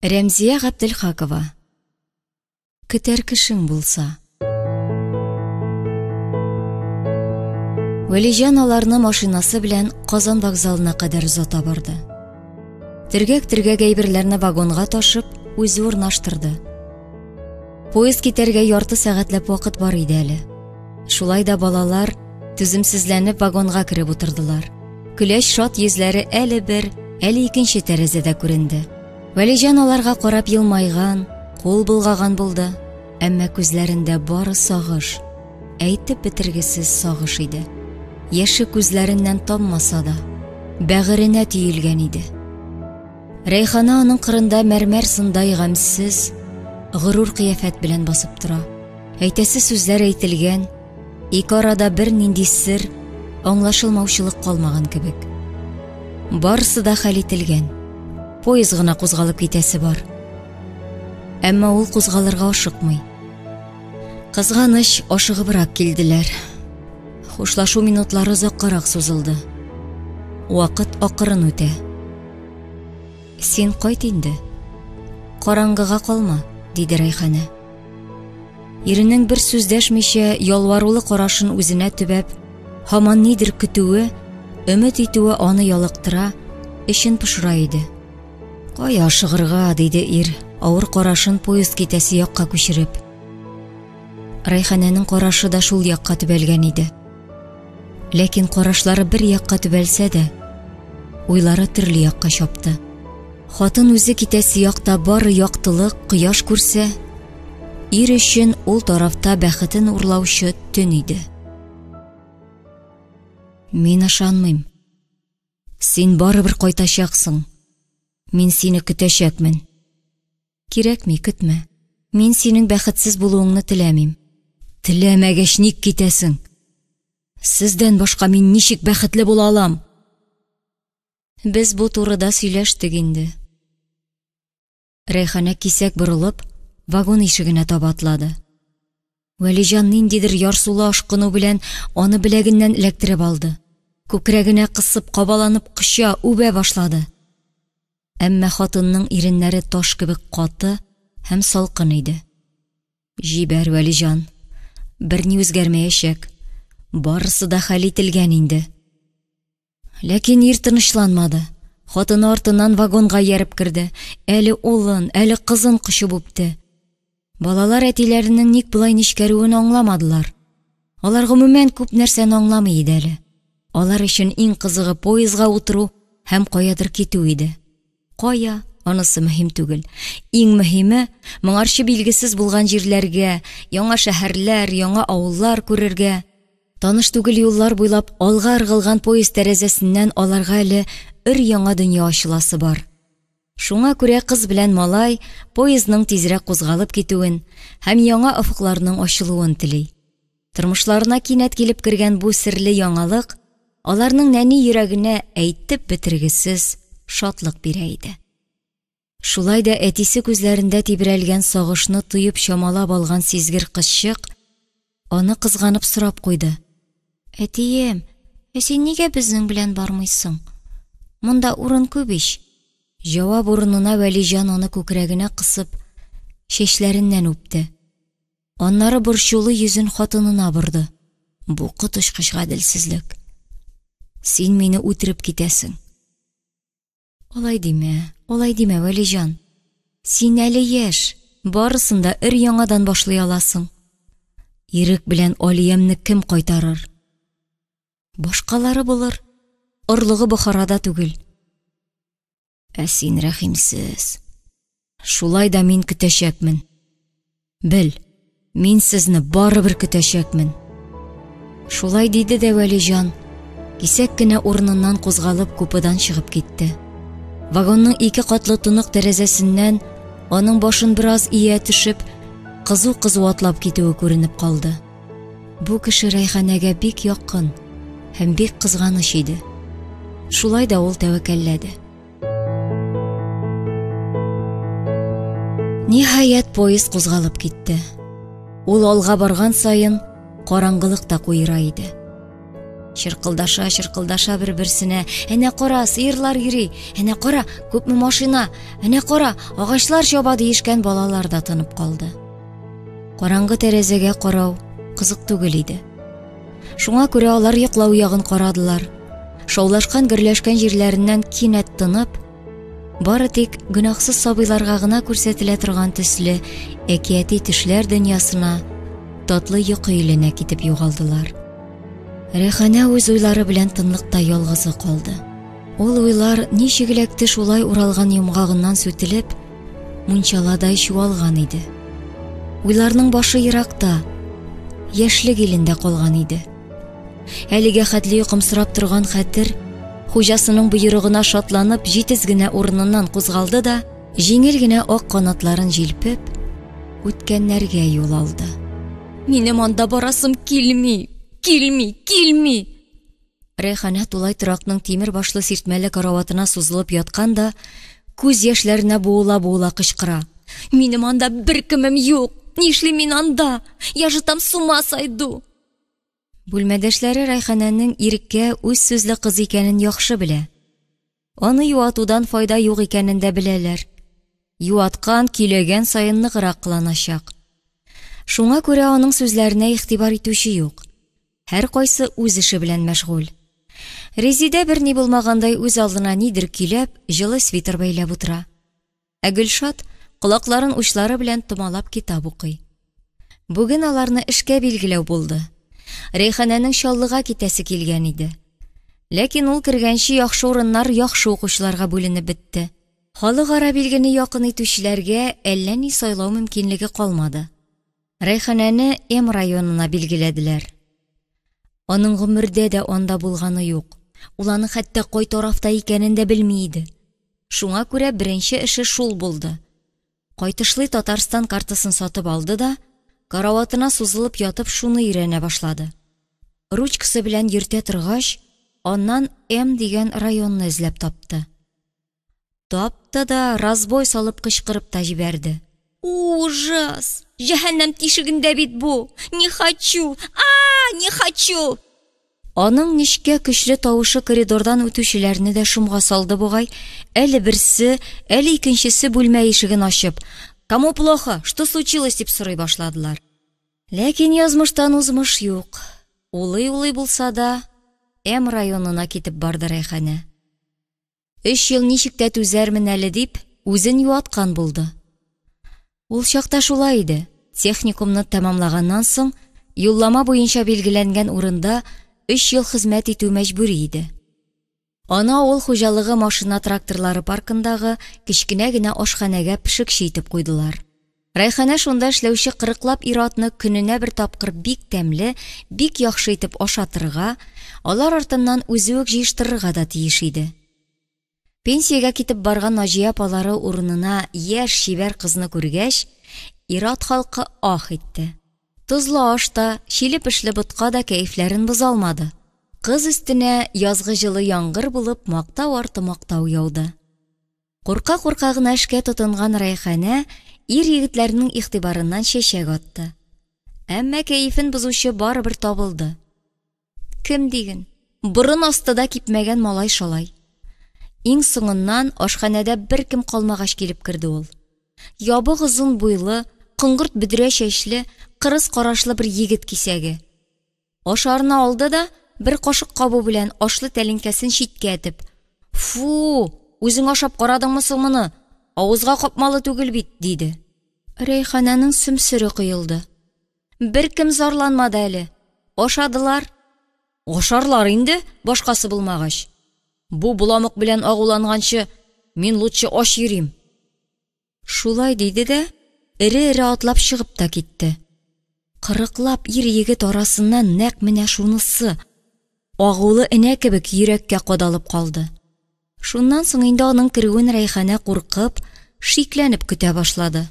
Рәмзия Габделхакова. Көтәр кешең булса. Вәлиҗан аларны машинасы белән Казан вокзалына кадәр озата барды. Төргәк-төргәк әйберләрне вагонга ташып, үзе урнаштырды. Поезд китәргә ярты сәгатьләп вакыт бар иде әле. Шулай да балалар түземсезләнеп вагонга кереп утырдылар. Көләч шат йөзләре әле бер, әле икенче тәрәзәдә күренде. Вәлиҗан аларга карап елмайган, кул болгаган булды, әмма күзләрендә бары сагыш, әйтеп бетергесез сагыш иде. Яше күзләреннән таммаса да, бәгыренә төелгән иде. Рәйхана аның кырында мәрмәр сындай гамьсез, горур кыяфәт белән басып тора. Әйтәсе сүзләр әйтелгән, ике арада бернинди сер, аңлашылмаучылык калмаган кебек. Барысы да хәл ителгән. Поезд гына кузгалып китәсе бар. Әмма ул кузгалырга ашыкмый. Кызганыч, ашыгыбрак килделәр. Хушлашу минутлары озаккарак сузылды. Вакыт акырын үтә. Син кайт инде. Караңгыга калма, диде Рәйханә. Иренең бер сүз дәшмичә, ялварулы карашын үзенә төбәп, һаман нидер көтүе, өмет итүе аны ялыктыра, эчен пошыра иде. Кая ашыгырга, диде ир, авыр карашын поезд китәсе якка күчереп. Рәйханәнең карашы да шул якка төбәлгән иде. Ләкин карашлары бер якка төбәлсә дә, уйлары төрле якка чапты. Хатын үзе китәсе якта бары яктылык, кояш күрсә, ир өчен ул тарафта бәхетен урлаучы төн иде. Мин ышанмыйм. Син барыбер кайтачаксың. Мин сине көтәчәкмен. Кирәкми, көтмә. Мин синең бәхетсез булуыңны теләмим. Теләмәгәч, ник китәсең? Сездән башка мин ничек бәхетле була алам? Без бу турыда сөйләштек инде. Рәйханә кисәк борылып, вагон ишегенә таба атлады. Вәлиҗан ниндидер ярсулы ашкыну белән аны беләгеннән эләктереп алды. Күкрәгенә кысып, кабаланып коча, үбә башлады. Әмма хатынның иреннәре таш кебек каты һәм салкын иде. Җибәр, Вәлиҗан. Берни үзгәрмәячәк. Барысы да хәл ителгән инде. Ләкин ир тынычланмады. Хатыны артыннан вагонга ияреп керде. Әле улын, әле кызын кочып үпте. Балалар әтиләренең ник болай нечкәрүен аңламадылар. Алар гомумән күп нәрсәне аңламый иде әле. Алар өчен иң кызыгы поездга утыру һәм каядыр китү иде. Кая, анысы мөһим түгел. Иң мөһиме, моңарчы билгесез булган җирләргә, яңа шәһәрләр, яңа авыллар күрергә. Таныш түгел юллар буйлап алга ыргылган поезд тәрәзәсеннән аларга әле өр-яңа дөнья ачыласы бар. Шуңа күрә кыз белән малай поездның тизрәк кузгалып китүен һәм яңа офыкларның ачылуын тели. Тормышларына кинәт килеп кергән бу серле яңалык аларның нәни йөрәгенә әйтеп бетергесез шатлык бирә иде. Шулай да әтисе күзләрендә тибрәлгән сагышны тоеп чамалап алган сизгер кызчык аны кызганып сорап куйды. Әтием, ә син нигә безнең белән бармыйсың? Монда урын күп ич. Җавап урынына Вәлиҗан аны күкрәгенә кысып, чәчләреннән үпте. Аннары борчулы йөзен хатынына борды. Бу коточкыч гаделсезлек. Син мине үтереп китәсең. Алай димә, алай димә, Вәлиҗан. Син әле яшь, барысын да өр-яңадан башлый аласың. Ирек белән Алиямне кем кайтарыр? Башкалары булыр, орлыгы Бохарада түгел. Ә син рәхимсез. Шулай да мин көтәчәкмен. Бел, мин сезне барыбер көтәчәкмен. Шулай диде дә Вәлиҗан, кисәк кенә урыныннан кузгалып купедан чыгып китте. Вагонның ике катлы тонык тәрәзәсеннән аның башын бераз ия төшеп, кызу-кызу атлап китүе күренеп калды. Бу кеше Рәйханәгә бик якын һәм бик кызганыч иде. Шулай да ул тәвәккәлләде. Ниһаять, поезд кузгалып китте. Ул алга барган саен караңгылык та куера иде. Чыркылдаша, чыркылдаша бер-берсенә, әнә кара, сыерлар йөри, әнә кара, күпме машина, әнә кара, агачлар чаба диешкән балалар да тынып калды. Караңгы тәрәзәгә карау кызык түгел иде. Шуңа күрә алар йоклау ягын карадылар. Шаулашкан-гөрләшкән җирләреннән кинәт тынып, бары тик гөнаһсыз сабыйларга гына күрсәтелә торган төсле әкияти төшләр дөньясына, татлы йокы иленә китеп югалдылар. Рәйханә үз уйлары белән тынлыкта ялгызы калды. Ул уйлар ничек эләкте шулай уралган йомгагыннан сүтелеп, мунчаладай чуалган иде. Уйларның башы еракта, яшьлек илендә калган иде. Әлегә хәтле йокымсырап торган хәтер, хуҗасының боерыгына шатланып, җитез генә урыныннан кузгалды да, җиңел генә ак канатларын җилпеп, үткәннәргә юл алды. Минем анда барасым килми, килми, килми! Рәйханә тулай торакның тимер башлы сиртмәле караватына сузылып яткан да, күз яшьләренә буыла-буыла кычкыра. Минем анда беркемем юк! Нишлим мин анда? Я же там с ума сойду! Бүлмәдәшләре Рәйханәнең иркә, үз сүзле кыз икәнен яхшы белә. Аны юатудан файда юк икәнен дә беләләр. Юаткан, көйләгән саен ныграк кыланачак. Шуңа күрә аның сүзләренә игътибар итүче юк. Һәркайсы үз эше белән мәшгуль. Резидә берни булмагандай үз алдына нидер көйләп, җылы свитер бәйләп утыра. Ә Гөлшат колакларын учлары белән томалап китап укый. Бүген аларны эшкә билгеләү булды. Рәйханәнең Чаллыга китәсе килгән иде. Ләкин ул кергәнче яхшы урыннар яхшы укучыларга бүленеп бетте. Халыкара билгене якын итүчеләргә әллә ни сайлау мөмкинлеге калмады. Рәйханәне М районына билгеләделәр. Аның гомердә дә анда булганы юк. Ул аның хәтта кай тарафта икәнен дә белми иде. Шуңа күрә беренче эше шул булды. Кайтышлый Татарстан картасын сатып алды да, караватына сузылып ятып шуны өйрәнә башлады. Ручкасы белән йөртә торгач, аннан М дигән районны эзләп тапты. Тапты да разбой салып кычкырып та җибәрде. Ужас! Җәһәннәм тишегендә бит бу! Не хочу! А, не хочу! Аның нечкә көчле тавышы коридордан үтүчеләрне дә шомга салды бугай. Әле берсе, әле икенчесе бүлмә ишеген ачып, «Кому плохо? Что случилось?» дип сорый башладылар. Ләкин язмыштан узмыш юк. Улый-улый булса да, М районына китеп барды Рәйханә. Өч ел ничек тә түзәрмен әле дип, үзен юаткан булды. Ул чакта шулай иде, техникумны тәмамлаганнан соң, юллама буенча билгеләнгән урында өч ел хезмәт итү мәҗбүри иде. Аны авыл хуҗалыгы машина-тракторлары паркындагы кечкенә генә ашханәгә пешекче итеп куйдылар. Рәйханә шунда эшләүче кырыклап ир-атны көненә бер тапкыр бик тәмле, бик яхшы итеп ашатырга, алар артыннан үзе үк җыештырырга да тиеш иде. Пенсиягә китеп барган Наҗия апалары урынына яшь, чибәр кызны күргәч, ир-ат халкы ах итте. Тозлы аш та, чиле-пешле ботка да кәефләрен боза алмады. Кыз өстенә язгы җылы яңгыр булып мактау арты мактау яуды. Курка-курка гына эшкә тотынган Рәйханә ир-егетләрнең игътибарыннан чәчәк атты. Әмма кәефен бозучы барыбер табылды. Кем диген, борын асты да кипмәгән малай-шалай. Иң соңыннан ашханәдә беркем калмагач килеп керде ул. Ябык озын буйлы, коңгырт бөдрә чәчле, кырыс карашлы бер егет кисәге. Ашарына алды да, бер кашык кабу белән ашлы тәлинкәсен читкә этеп, Фу, үзең ашап карадыңмы соң моны? Авызга капмалы түгел бит, диде. Рәйхананың сөмсере коелды. Беркем зарланмады әле. Ашадылар. Ашарлар инде, башкасы булмагач. Бу боламык белән агуланганчы, мин лучше ач йөрим. Шулай диде дә, эре-эре атлап чыгып та китте. Кырыклап ир-егет арасыннан нәкъ менә шунысы, агулы энә кебек йөрәккә кадалып калды. Шуннан соң инде аның керүен Рәйханә куркып, шикләнеп көтә башлады.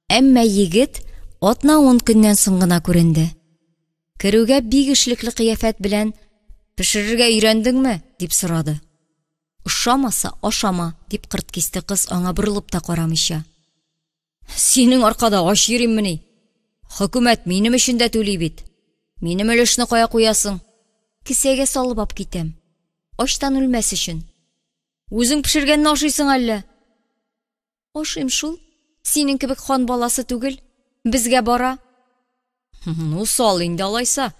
Әмма егет атна-ун көннән соң гына күренде. Керүгә бик эшлекле кыяфәт белән, Пешерергә өйрәндеңме? дип сорады. Ошамаса, ашама, дип кырт кисте кыз аңа борылып та карамыйча. Синең аркада ач йөриммени? Хөкүмәт минем өчен дә түли бит. Минем өлешне кая куясың? Кесәгә салып ап китәм. Ачтан үлмәс өчен. Үзең пешергәнне ашыйсың әллә? Ашыйм шул. Синең кебек хан баласы түгел. Безгә бара. Ну, сал инде алайса.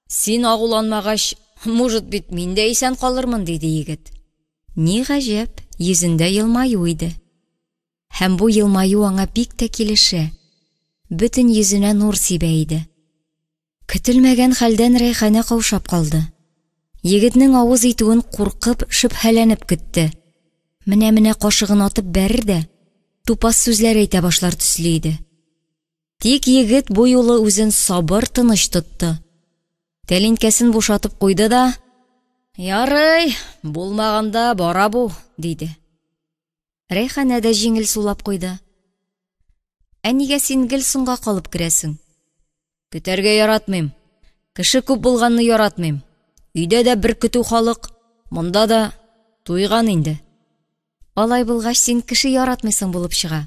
Син агуланмагач, может бит мин дә исән калырмын, диде егет. Ни гаҗәп, йөзендә елмаю иде. Һәм бу елмаю аңа бик тә килешә, бөтен йөзенә нур сибә иде. Көтелмәгән хәлдән Рәйханә каушап калды. Егетнең авыз итүен куркып, шөбһәләнеп көтте. Менә-менә кашыгын атып бәрер дә, тупас сүзләр әйтә башлар төсле иде. Тик егет бу юлы үзен сабыр, тыныч тотты. Тәлинкәсен бушатып куйды да, «Ярый, булмаганда бара бу», диде. Рәйханә дә җиңел сулап куйды. Ә нигә син гел соңга калып керәсең? Көтәргә яратмыйм. Кеше күп булганны яратмыйм. Өйдә дә бер көтү халык, монда да туйган инде. Алай булгач, син кеше яратмыйсың булып чыга.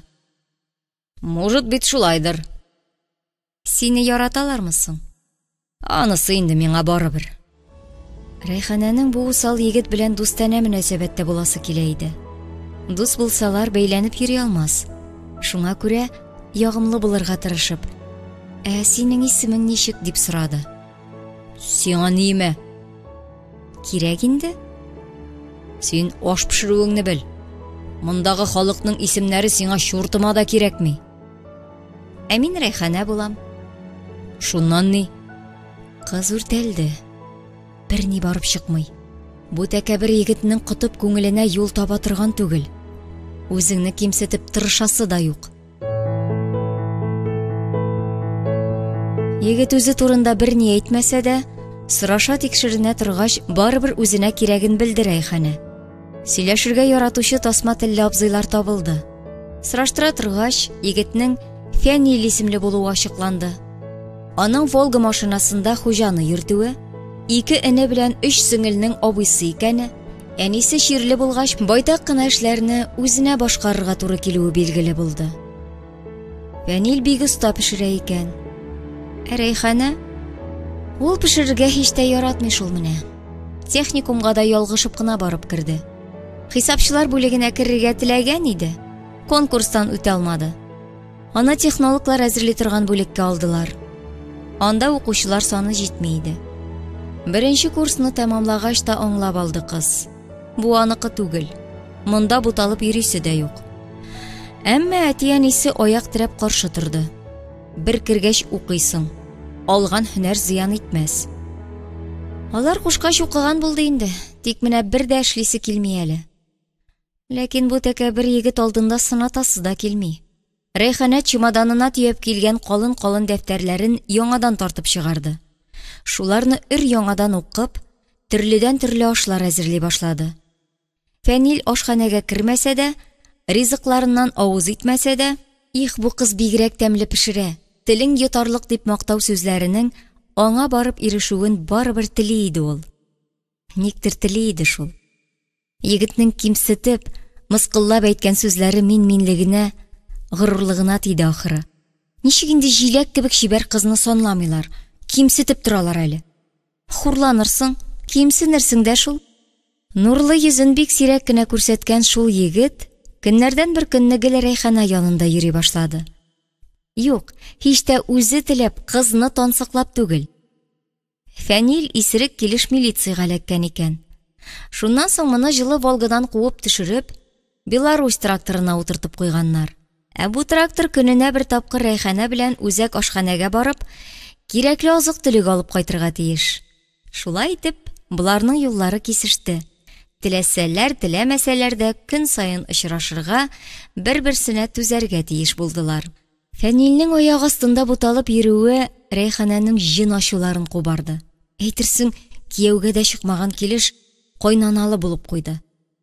Может бит шулайдыр. Сине яраталармы соң? Анысы инде миңа барыбер. Рәйханәнең бу усал егет белән дустанә мөнәсәбәттә буласы килә иде. Дус булсалар, бәйләнеп йөри алмас. Шуңа күрә ягымлы булырга тырышып, "Ә синең исемең ничек?" дип сорады. Сиңа ниемә? Кирәк инде. Син аш пешерүеңне бел. Мондагы халыкның исемнәре сиңа чуртыма да кирәкми. Ә мин Рәйханә булам. Шуннан ни? Кыз үртәлде. Берни барып чыкмый. Бу тәкәбер егетнең котып күңеленә юл таба торган түгел. Үзеңне кимсетеп тырышасы да юк. Егет үзе турында берни әйтмәсә дә, сораша тикшеренә торгач, барыбер үзенә кирәген белде Рәйханә. Сөйләшергә яратучы тасма телле абзыйлар табылды. Сораштыра торгач, егетнең Фәнил исемле булуы ачыкланды. Аның Волга машинасында хуҗаны йөртүе, ике эне белән өч сеңелнең абыйсы икәне, әнисе чирле булгач, байтак кына эшләрне үзенә башкарырга туры килүе билгеле булды. Фәнил бик оста пешерә икән. Ә Рәйханә? Ул пешерергә һич тә яратмый шул менә. Техникумга да ялгышып кына барып керде. Хисапчылар бүлегенә керергә теләгән иде, конкурстан үтә алмады. Аны технологлар әзерли торган бүлеккә алдылар. Анда укучылар саны җитми иде. Беренче курсны тәмамлагач та аңлап алды кыз. Бу аныкы түгел. Монда буталып йөрисе дә юк. Әмма әти-әнисе аяк терәп каршы торды. Бер кергәч укыйсың. Алган һөнәр зыян итмәс. Алар кушкач укыган булды инде, тик менә бер дә эшлисе килми әле. Ләкин бу тәкәббер егет алдында сынатасы да килми. Рәйханә чемоданына төяп килгән калын-калын дәфтәрләрен яңадан тартып чыгарды. Шуларны өр-яңадан укып, төрледән-төрле ашлар әзерли башлады. Фәнил ашханәгә кермәсә дә, ризыкларыннан авыз итмәсә дә, их, бу кыз бигрәк тәмле пешерә, телең йотарлык дип мактау сүзләренең аңа барып ирешүен барыбер тели иде ул. Никтер тели иде шул. Егетнең кимсетеп, мыскыллап әйткән сүзләре мин-минлегенә, горурлыгына тиде ахыры. Ничек инде җиләк кебек чибәр кызны санламыйлар, кимсетеп торалар әле. Хурланырсың, кимсенерсең дә шул. Нурлы йөзен бик сирәк кенә күрсәткән шул егет көннәрдән бер көнне гел Рәйхана янында йөри башлады. Юк, һич тә үзе теләп, кызны тансыклап түгел. Фәнил исерек килеш милициягә эләккән икән. Шуннан соң моны җылы Волгадан куып төшереп, Беларусь тракторына утыртып куйганнар. Ә бу трактор көненә бер тапкыр Рәйханә белән үзәк ашханәгә барып, кирәкле азык-төлек алып кайтырга тиеш. Шулай итеп, боларның юллары кисеште. Теләсәләр, теләмәсәләр дә көн саен очрашырга, бер-берсенә түзәргә тиеш булдылар. Фәнилнең аяк астында буталып йөрүе Рәйханәнең җен ачуларын кубарды. Әйтерсең, кияүгә дә чыкмаган килеш, кайнаналы булып куйды.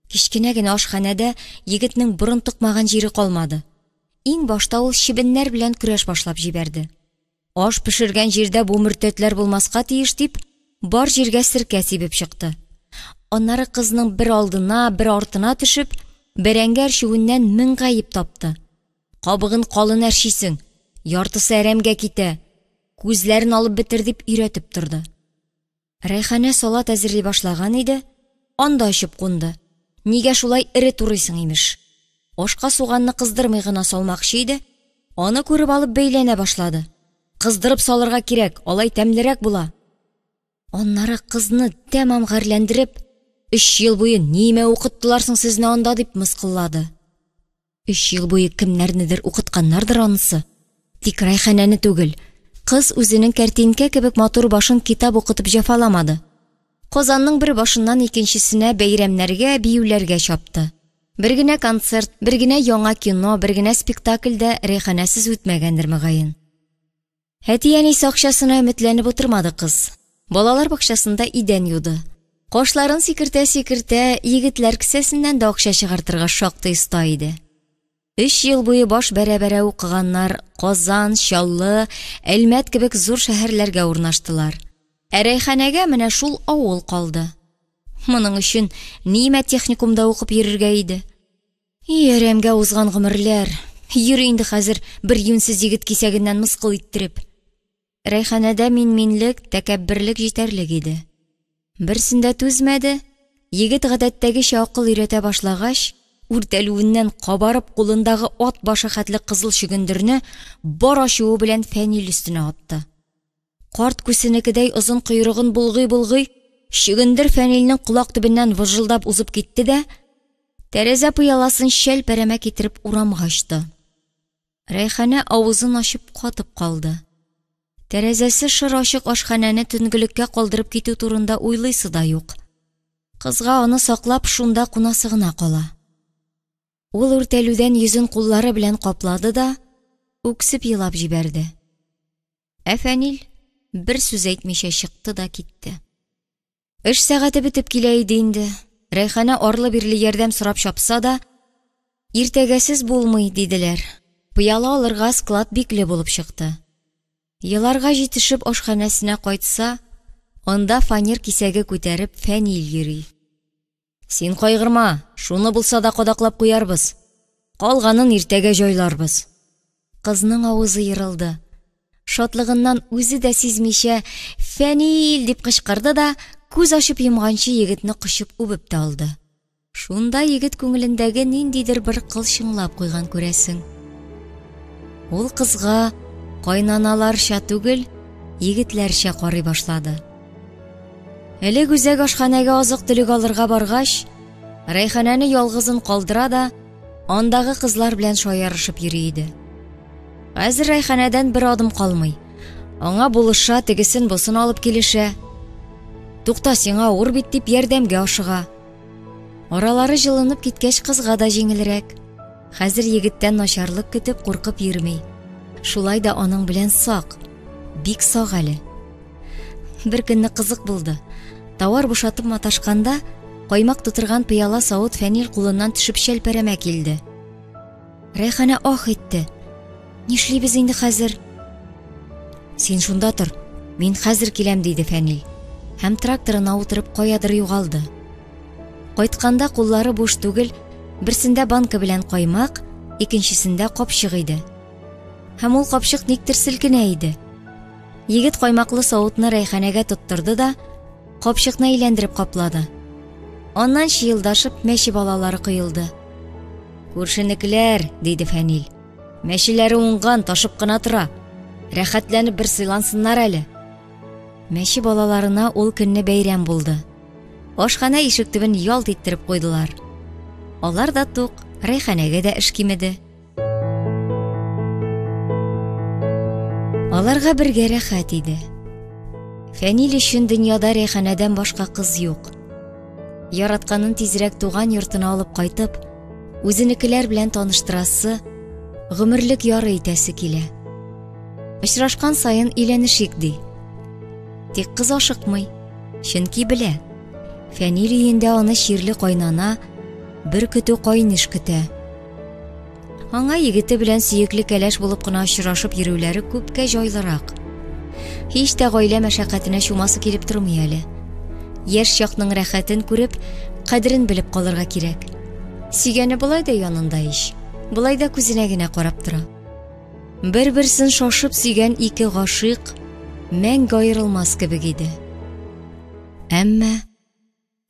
Кечкенә генә ашханәдә егетнең борын тыкмаган җире калмады. Иң башта ул чебеннәр белән көрәш башлап җибәрде. Аш пешергән җирдә бу мөртәтләр булмаска тиеш дип, бар җиргә серкә сибеп чыкты. Аннары кызның бер алдына, бер артына төшеп, бәрәңге әрчүеннән мең гаеп тапты. Кабыгын калын әрчисең, яртысы әрәмгә китә, күзләрен алып бетер дип өйрәтеп торды. Рәйханә салат әзерли башлаган иде, анда очып кунды. Нигә шулай эре турыйсың, имеш. Ашка суганны кыздырмый гына салмакчы иде, аны күреп алып бәйләнә башлады. Кыздырып салырга кирәк, алай тәмлерәк була. Аннары кызны тәмам гарьләндереп, өч ел буе нимә укыттылар соң сезне анда дип мыскыллады. Өч ел буе кемнәрнедер укытканнардыр анысы. Тик Рәйханәне түгел. Кыз үзенең кәртинкә кебек матур башын китап укытып җәфаламады. Казанның бер башыннан икенчесенә бәйрәмнәргә, биюләргә чапты. Бер генә концерт, бер генә яңа кино, бер генә спектакль дә Рәйханәсез үтмәгәндер, мөгаен. Әти-әнисе акчасына өметләнеп утырмады кыз. Балалар бакчасында идән юды. Кашларын сикертә-сикертә, егетләр кесәсеннән дә акча чыгартырга шактый оста иде. Өч ел буе баш бәрә-бәрә укыганнар Казан, Чаллы, Әлмәт кебек зур шәһәрләргә урнаштылар. Ә Рәйханәгә менә шул авыл калды. Моның өчен нимә техникумда укып йөрергә иде? И, әрәмгә узган гомерләр. Йөри инде хәзер бер юньсез егет кисәгеннән мыскыл иттереп. Рәйханәдә мин-минлек, тәкәбберлек җитәрлек иде. Берсендә түзмәде, егет гадәттәгечә акыл өйрәтә башлагач, үртәлүеннән кабарып кулындагы ат башы хәтле кызыл чөгендерне бар ачуы белән Фәнил өстенә атты. Карт күсенекедәй озын койрыгын болгый-болгый, чөгендер Фәнилнең колак төбеннән выжылдап узып китте дә, тәрәзә пыяласын чәл-пәрәмә китереп урамга очты. Рәйханә авызын ачып катып калды. Тәрәзәсе шыр ачык ашханәне төнгелеккә калдырып китү турында уйлыйсы да юк. Кызга аны саклап шунда кунасы гына кала. Ул үртәлүдән йөзен куллары белән каплады да, үксеп елап җибәрде. Ә Фәнил бер сүз әйтмичә чыкты да китте. Эш сәгате бетеп килә иде инде. Рәйханә арлы-бирле ярдәм сорап чапса да, иртәгәсез булмый, диделәр. Пыяла алырга склад бикле булып чыкты. Еларга җитешеп ашханәсенә кайтса, анда фанер кисәге күтәреп Фәнил йөри. Син кайгырма, шуны булса да кадаклап куярбыз. Калганын иртәгә җайларбыз. Кызның авызы ерылды. Шатлыгыннан үзе дә сизмичә, Фәнил дип кычкырды да, күз ачып йомганчы егетне кочып үбеп тә алды. Шунда егет күңелендәге ниндидер бер кыл чыңлап куйган күрәсең. Ул кызга кайнаналарча түгел, егетләрчә карый башлады. Элек үзәк ашханәгә азык-төлек алырга баргач, Рәйханәне ялгызын калдыра да, андагы кызлар белән шаярышып йөри иде. Хәзер Рәйханәдән бер адым калмый. Аңа булыша, тегесен-бусын алып килешә. Тукта, сиңа авыр бит дип ярдәмгә ашыга. Аралары җылынып киткәч, кызга да җиңелрәк. Хәзер егеттән начарлык көтеп, куркып йөрми. Шулай да аның белән сак, бик сак әле. Бер көнне кызык булды. Тауар бушатып маташканда, каймак тутырган пыяла савыт Фәнил кулыннан төшеп чәлпәрәмә килде. Рәйханә ах итте. Нишлибез инде хәзер? Син шунда тор, мин хәзер киләм, диде Фәнил. Һәм тракторына утырып каядыр югалды. Кайтканда куллары буш түгел, берсендә банка белән каймак, икенчесендә капчык иде. Һәм ул капчык никтер селкенә иде. Егет каймаклы савытны Рәйханәгә тоттырды да, капчыкны әйләндереп каплады. Аннан чыелдашып мәче балалары коелды. Күршенекеләр, диде Фәнил. Мәчеләре уңган, ташып кына тора. Рәхәтләнеп бер сыйлансыннар әле. Мәче балаларына ул көнне бәйрәм булды. Ашханә ишек төбен ялт иттереп куйдылар. Алар да тук, Рәйханәгә дә эш кимеде. Аларга бергә рәхәт иде. Фәнил өчен дөньяда Рәйханәдән башка кыз юк. Яратканын тизрәк туган йортына алып кайтып, үзенекеләр белән таныштырасы, гомерлек яры итәсе килә. Очрашкан саен өйләнешик, ди. Тик кыз ашыкмый, чөнки белә. Фәнил өендә аны чирле кайнана, бер көтү кайниш көтә. Аңа егете белән сөекле кәләш булып кына очрашып йөрүләре күпкә җайлырак. Һич тә гаилә мәшәкатенә чумасы килеп тормый әле. Яшь чакның рәхәтен күреп, кадерен белеп калырга кирәк. Сөйгәне болай да янында ич, болай да күзенә генә карап тора. Бер-берсен шашып сөйгән ике гашыйк мәңге аерылмас кебек иде. Әмма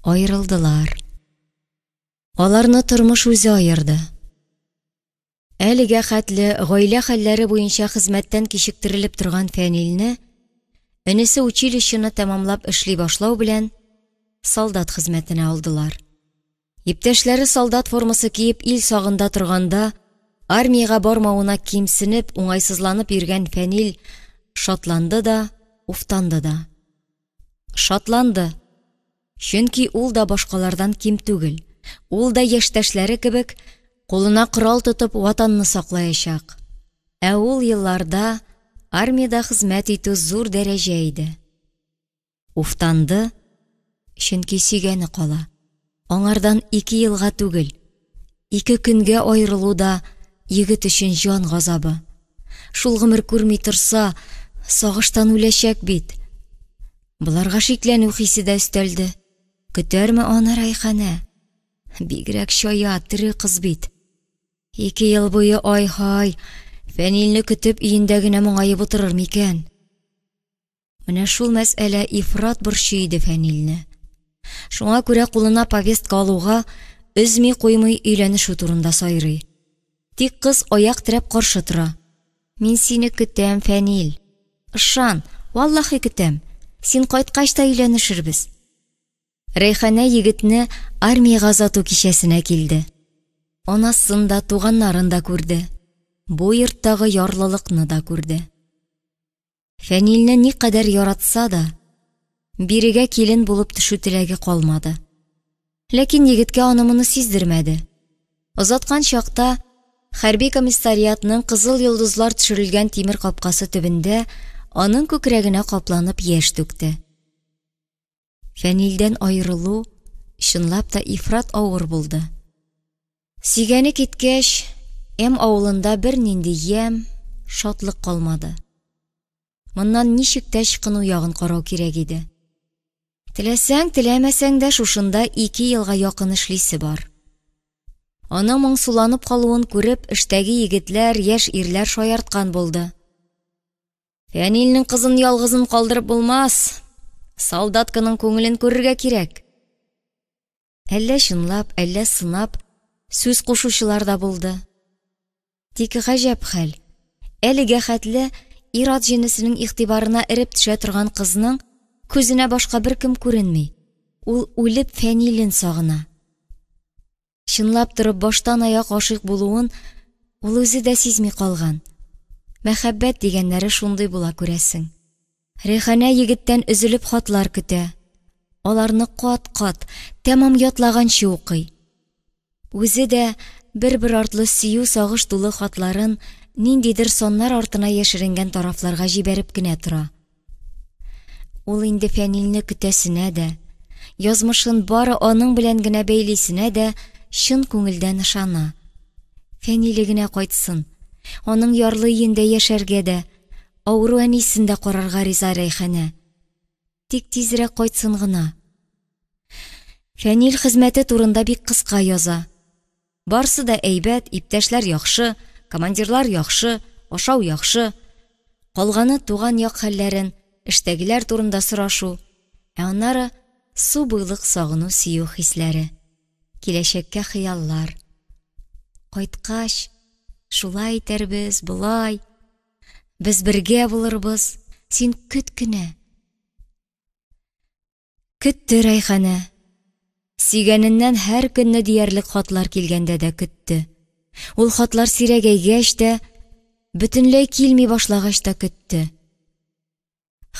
аерылдылар. Аларны тормыш үзе аерды. Әлегә хәтле гаилә хәлләре буенча хезмәттән кичектерелеп торган Фәнилне, энесе училищены тәмамлап эшли башлау белән, солдат хезмәтенә алдылар. Иптәшләре солдат формасы киеп ил сагында торганда, армиягә бармавына кимсенеп, уңайсызланып йөргән Фәнил шатланды да, уфтанды да. Шатланды, чөнки ул да башкалардан ким түгел, ул да яшьтәшләре кебек кулына корал тотып Ватанны саклаячак. Ә ул елларда армиядә хезмәт итү зур дәрәҗә иде. Уфтанды, чөнки сөйгәне кала. Аңардан ике елга түгел, ике көнгә аерылу да егет өчен җан газабы. Шул гомер күрми торса, сагыштан үләчәк бит. Боларга шикләнү хисе дә өстәлде. Көтәрме аны Рәйханә? Бигрәк чая, тере кыз бит. Ике ел буе ай-һай, Фәнилне көтеп өендә генә моңаеп утырыр микән? Менә шул мәсьәлә ифрат борчый иде Фәнилне. Шуңа күрә кулына повестка алуга, өзми куймый өйләнешү турында сайрый. Тик кыз аяк терәп каршы тора. Мин сине көтәм, Фәнил. Ышан, валлахи көтәм. Син кайткач та өйләнешербез. Рәйханә егетне армиягә озату кичәсенә килде. Анасын да, туганнарын да күрде. Бу йорттагы ярлылыкны да күрде. Фәнилне никадәр яратса да, бирегә килен булып төшү теләге калмады. Ләкин егеткә аны-моны сиздермәде. Озаткан чакта хәрби комиссариатның кызыл йолдызлар төшерелгән тимер капкасы төбендә аның күкрәгенә капланып яшь түкте. Фәнилдән аерылу чынлап та ифрат авыр булды. Сөйгәне киткәч, М авылында бернинди ямь, шатлык калмады. Моннан ничек тә ычкыну ягын карау кирәк иде. Теләсәң, теләмәсәң дә шушында ике елга якын эшлисе бар. Аның моңсуланып калуын күреп, эштәге егетләр, яшь ирләр шаярткан булды. Фәнилнең кызын ялгызын калдырып булмас, солдатканың күңелен күрергә кирәк. Әллә чынлап, әллә сынап, сүз кушучылар да булды. Тик гаҗәп хәл, әлегә хәтле ир-ат җенесенең игътибарына эреп төшә торган кызның күзенә башка беркем күренми, ул үлеп Фәнилен сагына. Чынлап торып баштан-аяк гашыйк булуын ул үзе дә сизми калган. Мәхәббәт дигәннәре шундый була, күрәсең. Рәйханә егеттән өзелеп хатлар көтә. Аларны кат-кат, тәмам ятлаганчы укый. Үзе дә бер-бер артлы сөю-сагыш тулы хатларын ниндидер саннар артына яшеренгән тарафларга җибәреп кенә тора. Ул инде Фәнилне көтәсенә дә, язмышын бары аның белән генә бәйлисенә дә чын күңелдән ышана. Фәниле генә кайтсын, аның ярлы өендә яшәргә дә, Авыру әнисен дә карарга риза Рәйханә. Тик тизрәк кайтсын гына. Фәнил хезмәте турында бик кыска яза. Барсы да әйбәт, иптәшләр яхшы, командирлар яхшы, ашау яхшы. Калганы туган як хәлләрен, эштәгеләр турында сорашу, ә аннары су буйлык сагыну-сөю хисләре. Киләчәккә хыяллар. Кайткач, шулай итәрбез, болай. Без бергә булырбыз, син көт кенә. Көтте Рәйханә. Сөйгәненнән һәр көнне диярлек хатлар килгәндә дә көтте. Ул хатлар сирәгәйгәч тә, бөтенләй килми башлагач та көтте.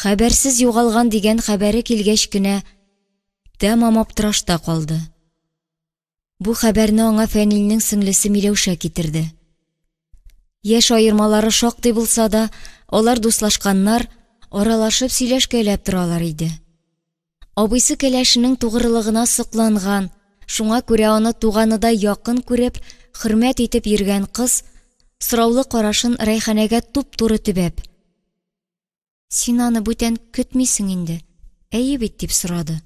Хәбәрсез югалган дигән хәбәре килгәч кенә, тәмам аптырашта калды. Бу хәбәрне аңа Фәнилнең сеңлесе Миләүшә китерде. Яшь аермалары шактый булса да, алар дуслашканнар, аралашып сөйләшкәләп торалар иде. Абыйсы кәләшенең тугрылыгына сокланган, шуңа күрә аны туганыдай якын күреп, хөрмәт итеп йөргән кыз, сораулы карашын Рәйханәгә туп-туры төбәп: Син аны бүтән көтмисең инде, әйе бит, дип сорады.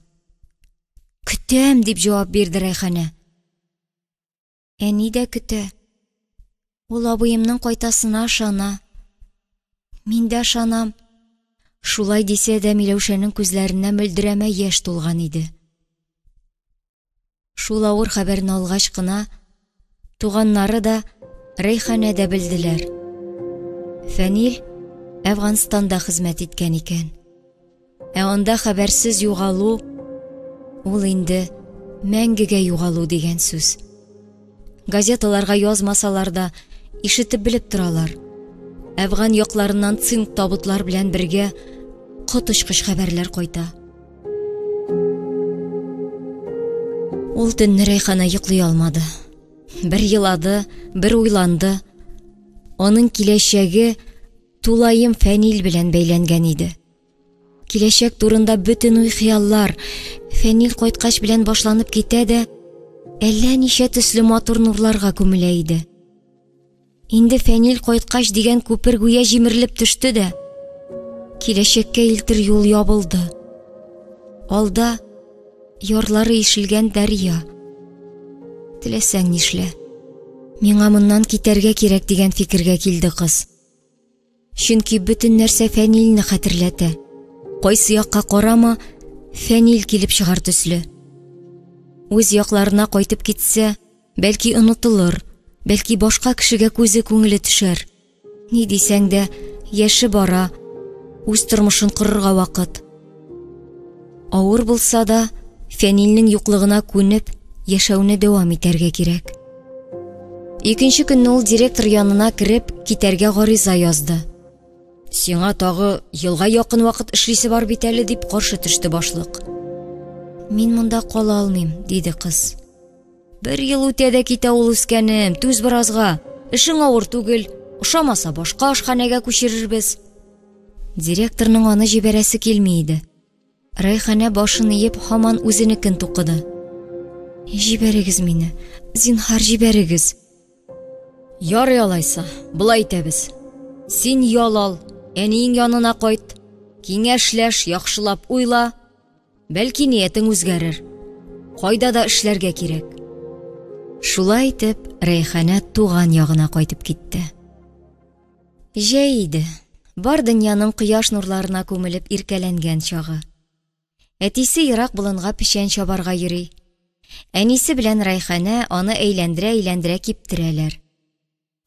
Көтәм, дип җавап бирде Рәйханә. Әни дә көтә. Ул абыемның кайтасына ышана. Мин дә ышанам. Шулай дисә дә Миләүшәнең күзләренә мөлдерәмә яшь тулган иде. Шул авыр хәбәрне алгач кына, туганнары да, Рәйханә дә белделәр. Фәнил Әфганстанда хезмәт иткән икән. Ә анда хәбәрсез югалу ул инде мәңгегә югалу дигән сүз. Газеталарга язмасалар да, ишетеп белеп торалар. Әфган якларыннан цинк табутлар белән бергә коточкыч хәбәрләр кайта. Ул төнне Рәйхана йоклый алмады. Бер елады, бер уйланды. Аның киләчәге тулаем Фәнил белән бәйләнгән иде. Киләчәк турында бөтен уй-хыяллар Фәнил кайткач белән башланып китә дә, әллә ничә төсле матур нурларга күмелә иде. Инде Фәнил кайткач дигән күпер гүя җимерелеп төште дә, киләчәккә илтер юл ябылды. Алда ярлары ишелгән дәрья. Теләсәң нишлә. Миңа моннан китәргә кирәк дигән фикергә килде кыз. Чөнки бөтен нәрсә Фәнилне хәтерләтә. Кайсы якка карама, Фәнил килеп чыгар төсле. Үз якларына кайтып китсә, бәлки онытылыр, бәлки башка кешегә күзе күңеле төшәр. Ни дисәң дә, яше бара, үз тормышын корырга вакыт. Авыр булса да, Фәнилнең юклыгына күнеп, яшәүне дәвам итәргә кирәк. Икенче көнне ул директор янына кереп, китәргә гариза язды. Сиңа тагы елга якын вакыт эшлисе бар бит әле, дип каршы төште башлык. Мин монда кала алмыйм, диде кыз. Бер ел үтә дә китә ул үскәнем, түз беразга. Эшең авыр түгел, ошамаса башка ашханәгә күчерербез. Директорның аны җибәрәсе килми иде. Рәйханә башын иеп, һаман үзенекен тукыды. Җибәрегез мине, зинһар җибәрегез. Ярый алайса, болай итәбез. Син ял ал, әниең янына кайт, киңәшләш, яхшылап уйла, бәлки ниятең үзгәрер. Кайда да эшләргә кирәк. Шулай итеп, Рәйханә туган ягына кайтып китте. Җәй иде. Бар дөньяның кояш нурларына күмелеп иркәләнгән чагы. Әтисе ерак болынга печән чабарга йөри. Әнисе белән Райханә аны әйләндерә-әйләндерә киптерәләр.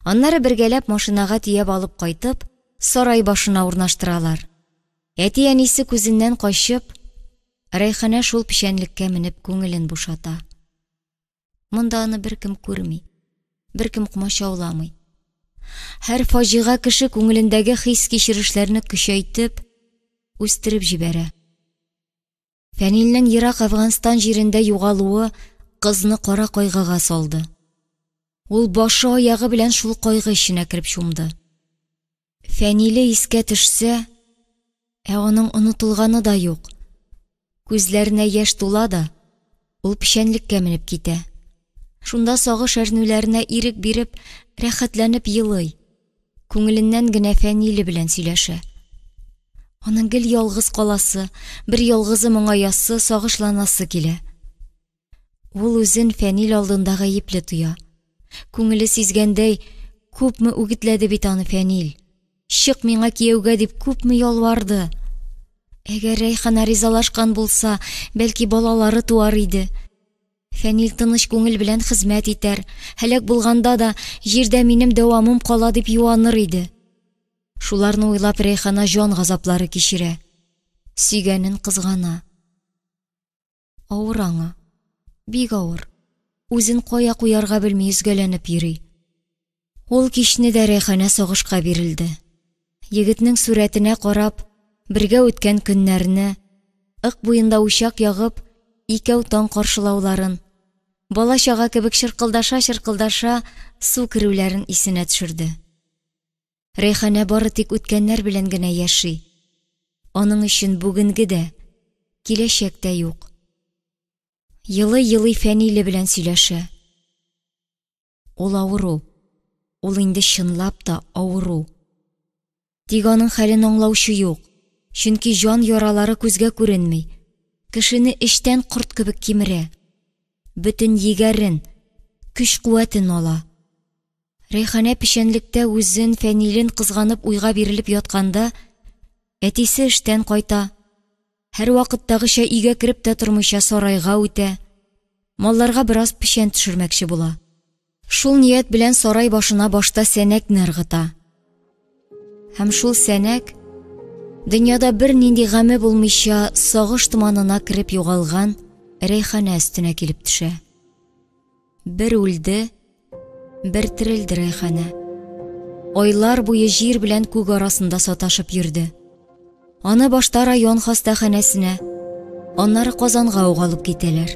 Аннары бергәләп машинага төяп алып кайтып, сарай башына урнаштыралар. Әти-әнисе күзеннән качып, Рәйханә шул печәнлеккә менеп күңелен бушата. Монда аны беркем күрми, беркем комачауламый. Һәр фаҗига кеше күңелендәге хис-кичерешләрне көчәйтеп, үстереп җибәрә. Фәнилнең ерак Әфганстан җирендә югалуы кызны кара кайгыга салды. Ул башы-аягы белән шул кайгы эченә кереп чумды. Фәниле искә төшсә, ә аның онытылганы да юк. Күзләренә яшь тула да, ул печәнлеккә менеп китә. Шунда сагыш әрнүләренә ирек биреп, рәхәтләнеп елый. Күңеленнән генә Фәниле белән сөйләшә. Аның гел ялгыз каласы, бер ялгызы моңаясы, сагышланасы килә. Ул үзен Фәнил алдында гаепле тоя. Күңеле сизгәндәй, күпме үгетләде бит аны Фәнил. Чык миңа кияүгә дип күпме ялварды. Әгәр Рәйхана ризалашкан булса, бәлки балалары туар иде. Фәнил тыныч күңел белән хезмәт итәр, һәлак булганда да җирдә минем дәвамым кала дип юаныр иде. Шуларны уйлап Рәйхана җан газаплары кичерә. Сөйгәнен кызгана. Авыр аңа, бик авыр. Үзен кая куярга белми өзгәләнеп йөри. Ул кичне дә Рәйханә сагышка бирелде. Егетнең сурәтенә карап, бергә үткән көннәрне, Ык буенда учак ягып, икәү таң каршылауларын, бала-чага кебек чыркылдаша-чыркылдаша су керүләрен исенә төшерде. Рәйханә бары тик үткәннәр белән генә яши. Аның өчен бүгенге дә, киләчәк тә юк. Елый-елый Фәниле белән сөйләшә. Ул авыру. Ул инде чынлап та авыру. Тик аның хәлен аңлаучы юк, чөнки җан яралары күзгә күренми, кешене эчтән корт кебек кимерә. Бөтен егәрен, көч-куәтен ала. Рәйханә печәнлектә үзен, Фәнилен кызганып уйга бирелеп ятканда, Әтисе эштән кайта. Һәрвакыттагыча өйгә кереп тә тормыйча сарайга үтә. Малларга бераз печән төшермәкче була. Шул ният белән сарай башына башта сәнәкне ыргыта. Һәм шул сәнәк дөньяда бернинди гаме булмыйча сагыш томанына кереп югалган Рәйханә өстенә килеп төшә. Бер үлде, бер терелде Рәйханә. Айлар буе җир белән күк арасында саташып йөрде. Аны башта район хастаханәсенә, аннары Казанга ук алып китәләр.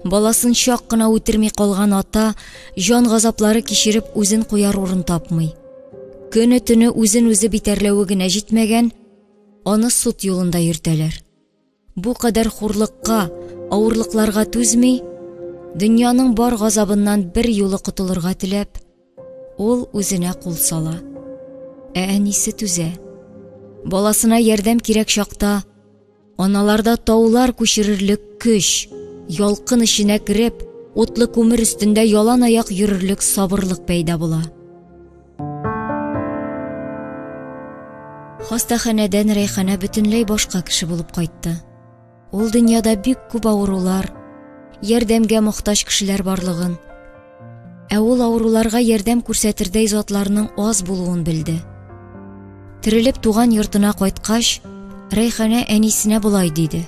Баласын чак кына үтерми калган ата җан газаплары кичереп үзен куяр урын тапмый. Көне-төне үзен-үзе битәрләве генә җитмәгән, аны суд юлында йөртәләр. Бу кадәр хурлыкка, авырлыкларга түзми, дөньяның бар газабыннан бер юлы котылырга теләп, ул үзенә кул сала. Ә әнисе түзә. Баласына ярдәм кирәк чакта, аналарда таулар күчерерлек көч, ялкын эченә кереп, утлы күмер өстендә ялан аяк йөрерлек сабырлык пәйда була. Хастаханәдән Рәйханә бөтенләй башка кеше булып кайтты. Ул дөньяда бик күп авырулар, ярдәмгә мохтаҗ кешеләр барлыгын, ә ул авыруларга ярдәм күрсәтердәй затларның аз булуын белде. Терелеп туган йортына кайткач, Рәйханә әнисенә болай диде.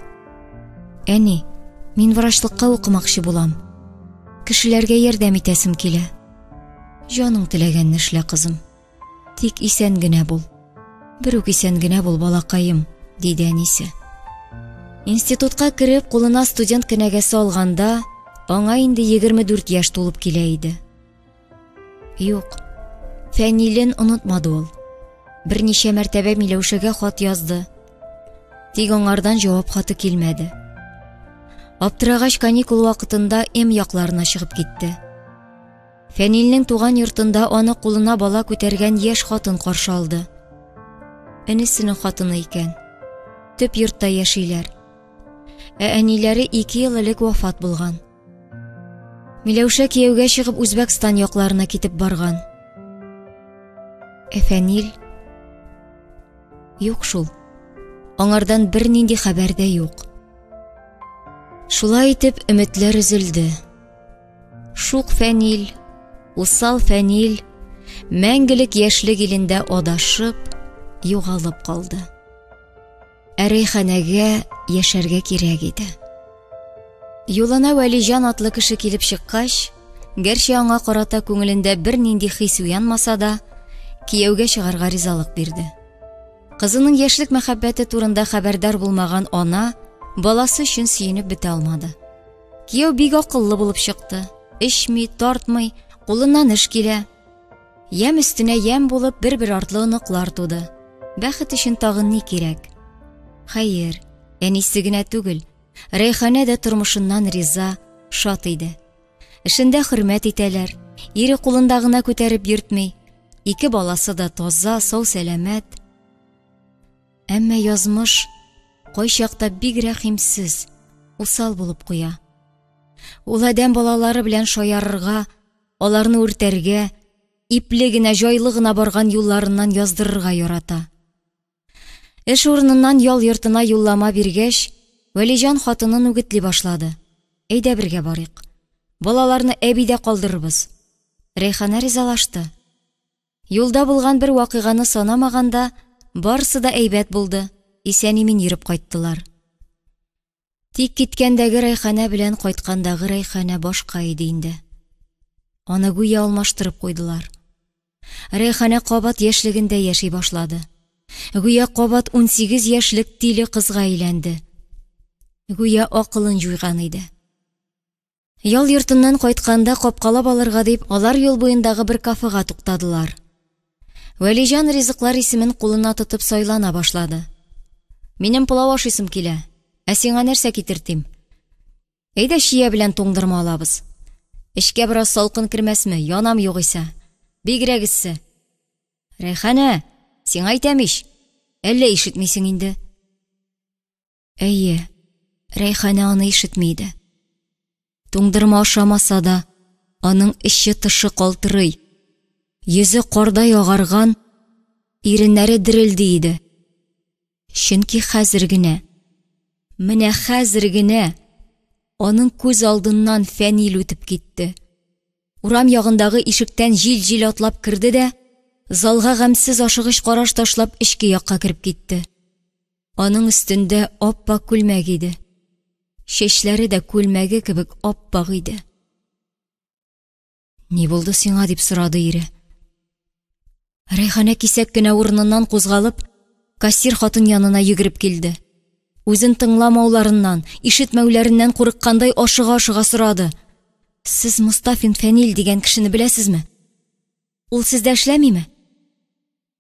Әни, мин врачлыкка укымакчы булам. Кешеләргә ярдәм итәсем килә. Җаның теләгәнне эшлә, кызым. Тик исән генә бул. Берүк исән генә бул, балакаем, диде әнисе. Институтка кереп, кулына студент кенәгәсе алганда, аңа инде 24 яшь тулып килә иде. Юк, Фәнилен онытмады ул. Берничә мәртәбә Миләүшәгә хат язды. Тик аңардан җавап хаты килмәде. Аптырагач каникул вакытында М якларына чыгып китте. Фәнилнең туган йортында аны кулына бала күтәргән яшь хатын каршы алды. Энесенең хатыны икән. Төп йортта яшиләр. Ә әниләре 2 ел элек вафат булган. Миләүшә кияүгә чыгып Үзбәкстан якларына китеп барган. Ә Фәнил юк шул. Аңардан бернинди хәбәр дә юк. Шулай итеп өметләр өзелде. Шук Фәнил, усал Фәнил мәңгелек яшьлек илендә адашып, югалып калды. Ә Рәйханәгә яшәргә кирәк иде. Юлына Вәлиҗан атлы кеше килеп чыккач, гәрчә аңа карата күңелендә бернинди хис уянмаса да, кияүгә чыгарга ризалык бирде. Кызының яшьлек мәхәббәте турында хәбәрдар булмаган ана баласы өчен сөенеп бетә алмады. Кияү бик акыллы булып чыкты. Эчми, тартмый, кулыннан эш килә. Ямь өстенә ямь булып бер-бер артлы оныклар туды. Бәхет өчен тагын ни кирәк? Хәер, әнисе генә түгел, Рәйханә дә тормышыннан риза, шат иде. Эшендә хөрмәт итәләр, ире кулында гына күтәреп йөртми. Ике баласы да таза, сау-сәламәт. Әмма язмыш кайчакта бик рәхимсез, усал булып куя. Ул адәм балалары белән шаярырга, аларны үртәргә, ипле генә, җайлы гына барган юлларыннан яздырырга ярата. Эш урыныннан ял йортына юллама биргәч, Вәлиҗан хатынын үгетли башлады. Әйдә бергә барыйк. Балаларны әбидә калдырырбыз. Рәйхана ризалашты. Юлда булган бер вакыйганы санамаганда, барысы да әйбәт булды, исән-имин йөреп кайттылар. Тик киткәндәге Рәйханә белән кайткандагы Рәйханә башка иде инде. Аны гүя алмаштырып куйдылар. Рәйханә кабат яшьлегендә яши башлады. Гүя кабат 18 яшьлек тиле кызга әйләнде. Гүя акылын җуйган иде. Ял йортыннан кайтканда капкалап алырга дип, алар юл буендагы бер кафега туктадылар. Вәлиҗан ризыклар исемен кулына тотып сайлана башлады. Минем пылау ашыйсым килә. Ә сиңа нәрсә китертим? Әйдә чия белән туңдырма алабыз. Эчкә бераз салкын кермәсме, янам югыйсә. Бигрәк эссе. Рәйханә, сиңа әйтәм ич. Әллә ишетмисең инде? Әйе, Рәйханә аны ишетми иде. Туңдырма ашамаса да, аның эче-тышы калтырый, йөзе кардай агарган, иреннәре дерелди иде. Чөнки хәзер генә, менә хәзер генә аның күз алдыннан Фәнил үтеп китте. Урам ягындагы ишектән җил-җил атлап керде дә, залга гамьсез ашыгыч караш ташлап, эчке якка кереп китте. Аның өстендә ап-ак күлмәк иде. Чәчләре дә күлмәге кебек ап-ак иде. Ни булды сиңа, дип сорады ире. Рәйханә кисәк кенә урыныннан кузгалып, кассир хатын янына йөгереп килде. Үзен тыңламауларыннан, ишетмәүләреннән курыккандай ашыга-ашыга сорады. Сез Мостафин Фәнил дигән кешене беләсезме? Ул сездә эшләмиме?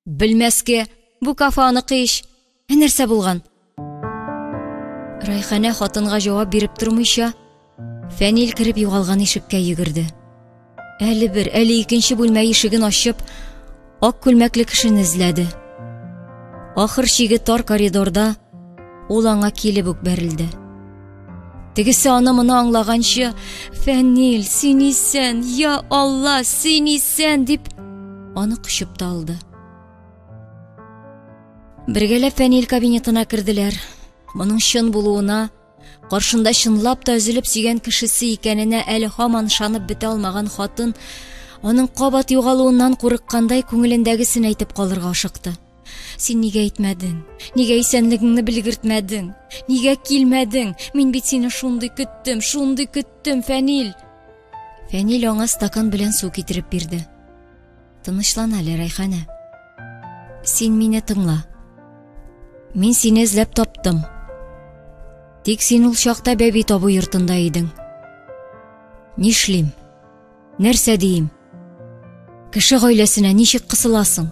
Белмәскә, бу кафе аныкы ич. Ә нәрсә булган? Райханә хатынга җавап биреп тормыйча, Фәнил кереп югалган ишеккә йөгерде. Әле бер, әле икенче бүлмә ишеген ачып, ак күлмәкле кешене эзләде. Ахыр чиге тар коридорда ул аңа килеп үк бәрелде. Тегесе аны моны аңлаганчы, Фәнил, син исән, я Алла, син исән, дип, аны кочып та алды. Бергәләп Фәнил кабинетына керделәр. Моның чын булуына, каршында чынлап та өзелеп сөйгән кешесе икәненә әле һаман ышанып бетә алмаган хатын, аның кабат югалуыннан курыккандай күңелендәгесен әйтеп калырга ашыкты. Син нигә әйтмәдең? Нигә исәнлегеңне белгертмәдең? Нигә килмәдең? Мин бит сине шундый көттем, шундый көттем, Фәнил. Фәнил аңа стакан белән су китереп бирде. Тынычлан әле, Рәйханә. Син мине тыңла. Мин сине эзләп таптым. Тик син ул чакта бәби табу йортында идең. Нишлим? Нәрсә диим? Кеше гаиләсенә ничек кысыласың?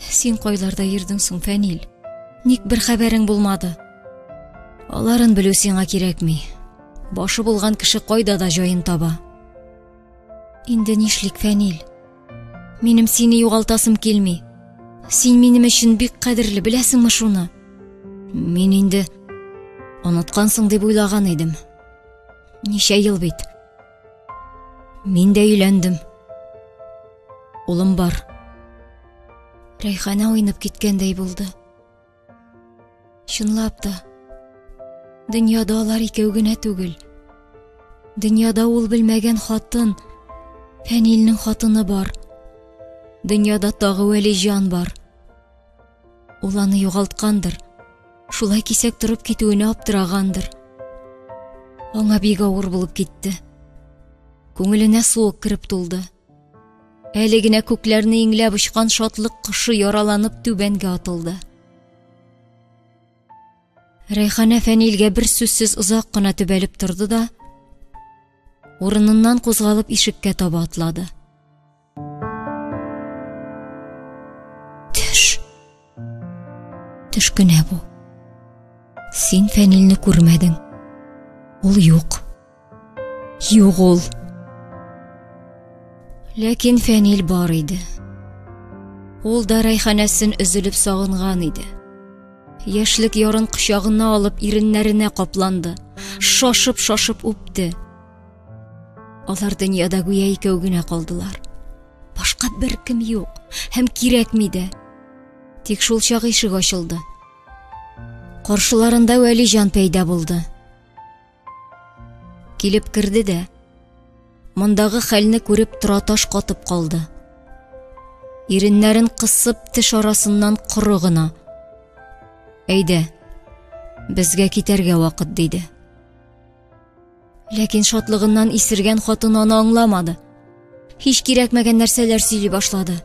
Син кайларда йөрдең соң, Фәнил? Ник бер хәбәрең булмады? Аларын белү сиңа кирәкми. Башы булган кеше кайда да җаен таба. Инде нишлик, Фәнил? Минем сине югалтасым килми. Син минем өчен бик кадерле, беләсеңме шуны? Мин инде оныткансың дип уйлаган идем. Ничә ел бит. Мин дә өйләндем. Улым бар. Рәйханә уйнап киткәндәй булды. Чынлап та, дөньяда алар икәү генә түгел. Дөньяда ул белмәгән хатын, Фәнилнең хатыны бар. Дөньяда тагы Вәлиҗан бар. Ул аны югалткандыр. Шулай кисәк торып китүенә аптырагандыр. Аңа бик авыр булып китте. Күңеленә суык кереп тулды. Әле генә күкләрне иңләп очкан шатлык кошы яраланып түбәнгә атылды. Рәйханә Фәнилгә бер сүзсез озак кына төбәлеп торды да, урыныннан кузгалып ишеккә таба атлады. Төш. Төш кенә бу. Син Фәнилне күрмәдең. Ул юк. Юк ул. Ләкин Фәнил бар иде. Ул да Рәйханәсен өзелеп сагынган иде. Яшьлек ярын кочагына алып иреннәренә капланды, шашып-шашып үпте. Алар дөньяда гүя икәү генә калдылар. Башка беркем юк һәм кирәкми дә. Тик шул чак ишек ачылды. Каршыларында Вәлиҗан пәйда булды. Килеп керде дә, мондагы хәлне күреп тораташ катып калды. Иреннәрен кысып теш арасыннан коры гына. Әйдә, безгә китәргә вакыт, диде. Ләкин шатлыгыннан исергән хатын аны аңламады. Һич кирәкмәгән нәрсәләр сөйли башлады.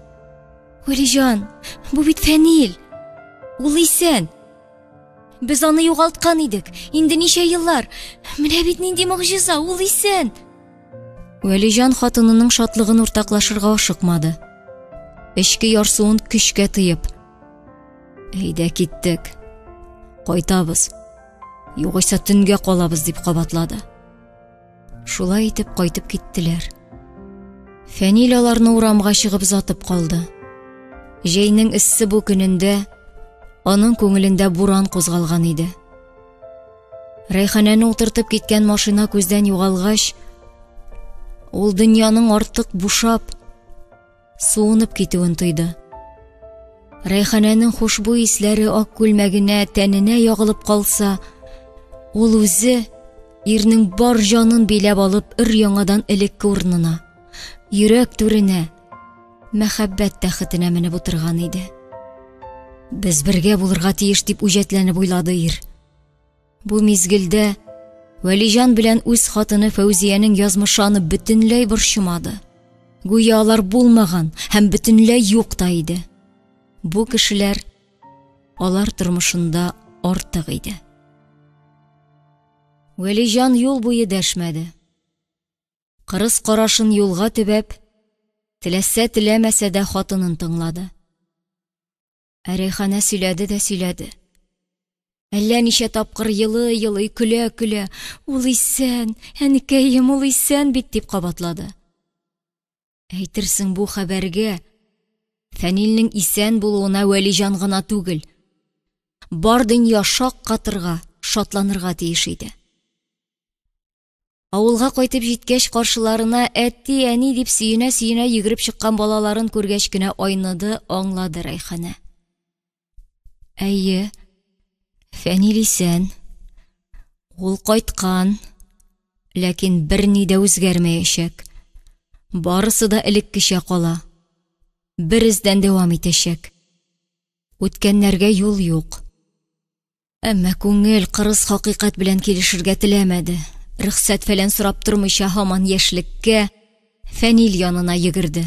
Вәлиҗан, бу бит Фәнил. Ул исән. Без аны югалткан идек. Инде ничә еллар. Менә бит нинди могҗиза, ул исән. Вәлиҗан хатынының шатлыгын уртаклашырга ашыкмады. Эчке ярсуын көчкә тыеп. Әйдә киттек. Кайтабыз. Югыйсә төнгә калабыз, дип кабатлады. Шулай итеп кайтып киттеләр. Фәнил аларны урамга чыгып озатып калды. Җәйнең эссе бу көнендә аның күңелендә буран кузгалган иде. Рәйханәне утыртып киткән машина күздән югалгач, ул дөньяның артык бушап, суынып китүен тойды. Рәйханәнең хушбуй исләре ак күлмәгенә, тәненә ягылып калса, ул үзе ирнең бар җанын биләп алып өр-яңадан элекке урынына, йөрәк түренә, мәхәббәт тәхетенә менеп утырган иде. Без бергә булырга тиеш дип үҗәтләнеп уйлады ир. Бу мизгелдә Вәлиҗан белән үз хатыны Фәүзиянең язмышы аны бөтенләй борчымады. Гүя алар булмаган һәм бөтенләй юк та иде. Бу кешеләр алар тормышында артык иде. Вәлиҗан юл буе дәшмәде. Кырыс карашын юлга төбәп, теләсә-теләмәсә дә хатынын тыңлады. Ә Рәйханә сөйләде дә сөйләде. Әллә ничә тапкыр елый-елый, көлә-көлә, ул исән, әнкәем, ул исән бит, дип кабатлады. Әйтерсең бу хәбәргә Фәнилнең исән булуына Вәлиҗан гына түгел, бар дөнья шаккатырга, шатланырга тиеш иде. Авылга кайтып җиткәч, каршыларына әти-әни дип сөенә-сөенә йөгереп чыккан балаларын күргәч кенә айныды, аңлады Рәйханә. Әйе, Фәнил исән. Ул кайткан. Ләкин берни дә үзгәрмәячәк. Барысы да элеккечә кала. Бер эздән дәвам итәчәк. Үткәннәргә юл юк. Әмма күңел кырыс хакыйкать белән килешергә теләмәде. Рөхсәт-фәлән сорап тормыйча һаман яшьлеккә, Фәнил янына йөгерде.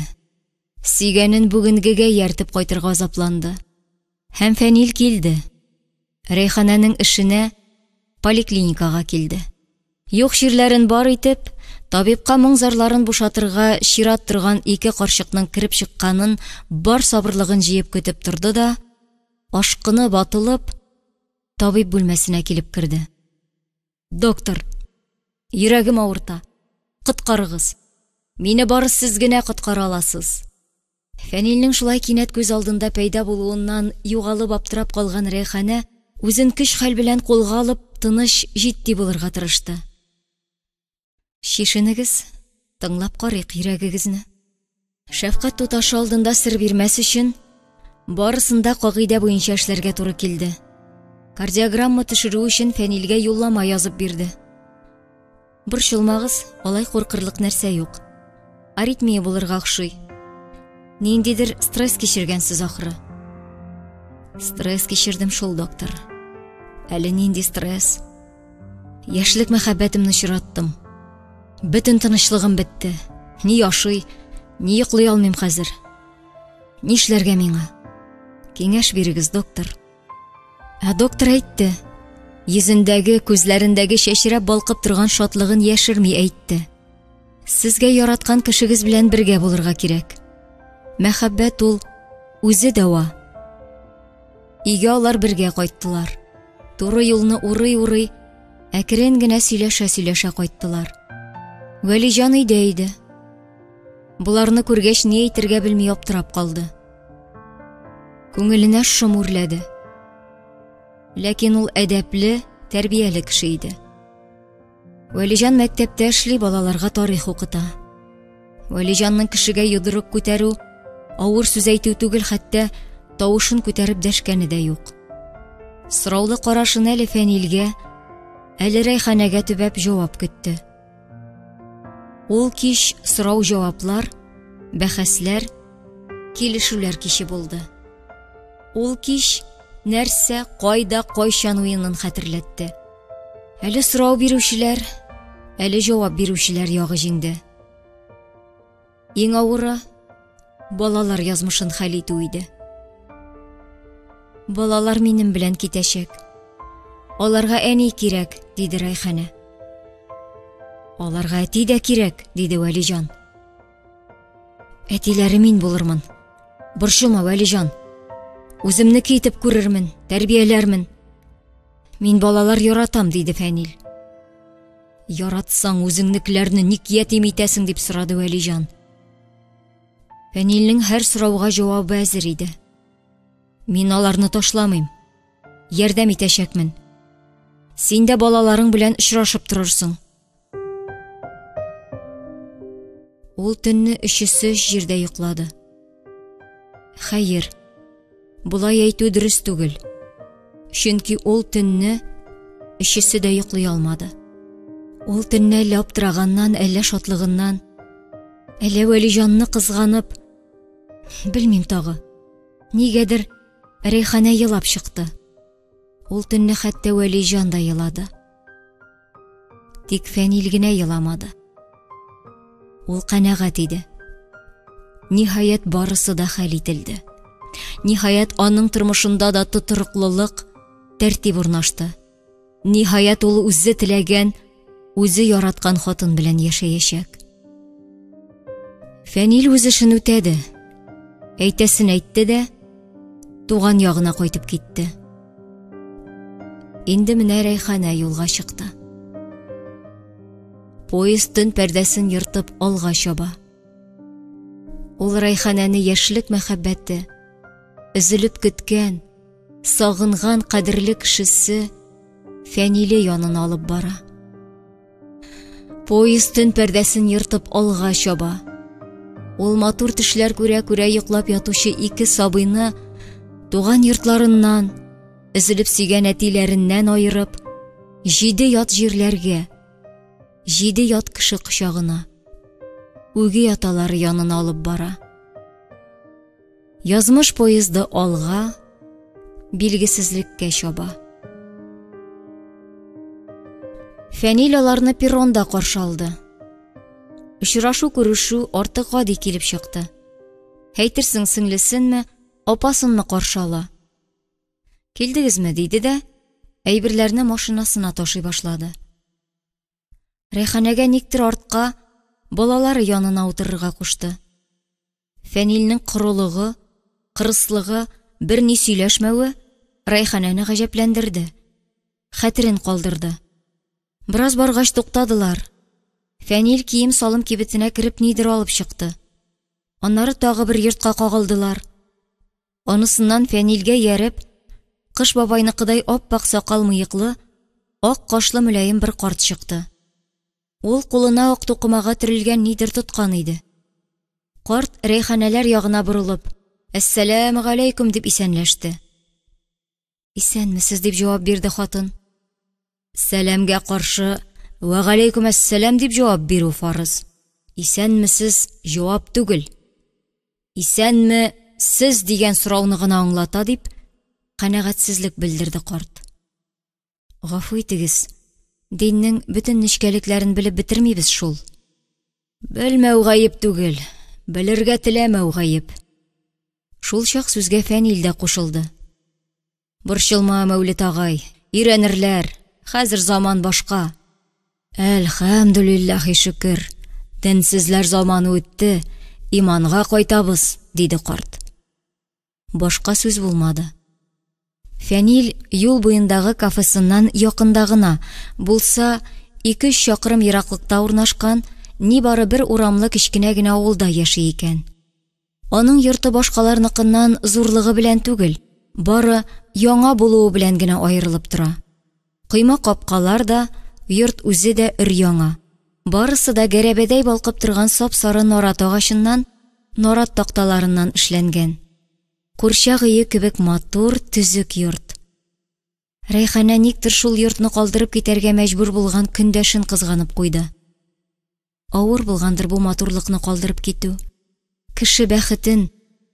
Сөйгәнен бүгенгегә ияртеп кайтырга азапланды. Һәм Фәнил килде. Рәйханәнең эшенә, поликлиникага килде. Юк чирләрен бар итеп, табибка моң-зарларын бушатырга чират торган ике карчыкның кереп чыкканын бар сабырлыгын җыеп көтеп торды да, ашкынып атылып, табиб бүлмәсенә килеп керде. Доктор, йөрәгем авырта, коткарыгыз. Мине бары сез генә коткара аласыз. Фәнилнең шулай кинәт күз алдында пәйда булуыннан югалып аптырап калган Рәйханә үзен көч-хәл белән кулга алып, тыныч, җитди булырга тырышты. Чишенегез, тыңлап карыйк йөрәгегезне. Шәфкать туташы алдында сер бирмәс өчен, барысын да кагыйдә буенча эшләргә туры килде. Кардиограмма төшерү өчен Фәнилгә юллама язып бирде. Борчылмагыз, алай куркырлык нәрсә юк. Аритмия булырга охшый. Ниндидер стресс кичергәнсез ахры. Стресс кичердем шул, доктор. Әле нинди стресс? Яшьлек мәхәббәтемне очраттым. Бөтен тынычлыгым бетте. Ни ашый, ни йоклый алмыйм хәзер. Нишләргә миңа? Киңәш бирегез, доктор. Ә доктор әйтте. Йөзендәге, күзләрендәге чәчрәп балкып торган шатлыгын яшерми әйтте. Сезгә яраткан кешегез белән бергә булырга кирәк. Мәхәббәт ул үзе дәва. Өйгә алар бергә кайттылар. Туры юлны урый-урый, әкрен генә сөйләшә-сөйләшә кайттылар. Вәлиҗан өйдә иде. Боларны күргәч, ни әйтергә белми аптырап калды. Күңеленә шом үрләде. Ләкин ул әдәпле, тәрбияле кеше иде. Вәлиҗан мәктәптә эшли, балаларга тарих укыта. Вәлиҗанның кешегә йодрык күтәрү, авыр сүз әйтү түгел, хәтта тавышын күтәреп дәшкәне дә юк. Сораулы карашын әле Фәнилгә, әле Рәйханәгә төбәп җавап көтте. Ул кич сорау-җаваплар, бәхәсләр, килешүләр киче булды. Ул кич нәрсә, кайда, кайчан уенын хәтерләтте. Әле сорау бирүчеләр, әле җавап бирүчеләр ягы җиңде. Иң авыры балалар язмышын хәл итү иде. Балалар минем белән китәчәк. Аларга әни кирәк, диде Райханә. Аларга әти дә кирәк, диде Вәлиҗан. Әтиләре мин булырмын. Борчылма, Вәлиҗан. Үземнеке итеп күрермен, тәрбияләрмен. Мин балалар яратам, диде Фәнил. Яратсаң, үзеңнекеләрне ник ятим итәсең, дип сорады Вәлиҗан. Фәнилнең һәр сорауга җавабы әзер иде. Мин аларны ташламыйм. Ярдәм итәчәкмен. Син дә балаларың белән очрашып торырсың. Ул төнне өчесе өч җирдә йоклады. Хәер, Болай әйтү дөрес түгел. Чөнки ул төнне өчесе дә йоклый алмады. Ул төнне әллә аптыраганнан, әллә шатлыгыннан, әллә Вәлиҗанны кызганып, белмим тагы. Нигәдер Рәйханә елап чыкты. Ул төнне хәтта Вәлиҗан да елады. Тик Фәнил генә еламады. Ул канәгать иде. Ниһаять, барысы да хәл ителде. Ниһаять, аның тормышында да тотрыклылык, тәртип урнашты. Ниһаять, ул үзе теләгән, үзе яраткан хатын белән яшәячәк. Фәнил үз эшен үтәде. Әйтәсен әйтте дә, туган ягына кайтып китте. Инде менә Рәйханә юлга чыкты. Поезд төн пәрдәсен ертып алга чаба. Ул Рәйханәне яшьлек мәхәббәте, өзелеп көткән, сагынган кадерле кешесе Фәниле янына алып бара. Поезд төн пәрдәсен ертып алга чаба. Ул матур төшләр күрә-күрә йоклап ятучы ике сабыйны туган йортларыннан, өзелеп сөйгән әтиләреннән аерып, җиде ят җирләргә, җиде ят кеше кочагына, үги аталары янына алып бара. Язмыш поезды алга, билгесезлеккә чаба. Фәнил аларны перронда каршы алды. Очрашу-күрешү артык гади килеп чыкты. Әйтерсең, сеңлесенме, апасынмы каршы ала. Килдегезме, диде дә, әйберләрне машинасына ташый башлады. Рәйханәгә никтер артка, балалары янына утырырга кушты. Фәнилнең корылыгы, кырыслыгы, берни сөйләшмәве Рәйханәне гаҗәпләндерде, хәтерен калдырды. Бераз баргач туктадылар. Фәнил кием-салым кибетенә кереп нидер алып чыкты. Аннары тагы бер йортка кагылдылар. Анысыннан Фәнилгә ияреп, Кыш бабайныкыдай ап-ак сакал-мыеклы, ак кашлы мөлаем бер карт чыкты. Ул кулына ак тукымага төрелгән нидер тоткан иде. Карт Рәйханәләр ягына борылып, Әссәләмегаләйкүм дип исәнләште. Исәнмесез, дип җавап бирде хатын. Сәламгә каршы Вәгаләйкүм әссәлам дип җавап бирү фарыз. Исәнмесез җавап түгел. Исәнме сез дигән сорауны гына аңлата, дип канәгатьсезлек белдерде карт. Гафу итегез, диннең бөтен нечкәлекләрен белеп бетермибез шул. Белмәү гаеп түгел, белергә теләмәү гаеп. Шул чак сүзгә Фәнил дә кушылды. Борчылма, Мәүлет агай, өйрәнерләр, хәзер заман башка. Әлхәмдүлилләһи шөкер, денсезләр заманы үтте, иманга кайтабыз, диде карт. Башка сүз булмады. Фәнил юл буендагы кафесыннан якында гына, булса, ике-өч чакрым ераклыкта урнашкан, нибары бер урамлы кечкенә генә авылда яши икән. Аның йорты башкаларныкыннан зурлыгы белән түгел, бары яңа булуы белән генә аерылып тора. Койма-капкалар да, йорт үзе дә өр-яңа. Барысы да гәрәбәдәй балкып торган сап-сары нарат агачыннан, нарат такталарыннан эшләнгән. Курчак өе кебек матур, төзек йорт. Рәйханә никтер шул йортны калдырып китәргә мәҗбүр булган көндәшен кызганып куйды. Авыр булгандыр бу матурлыкны калдырып китү. Кеше бәхетен,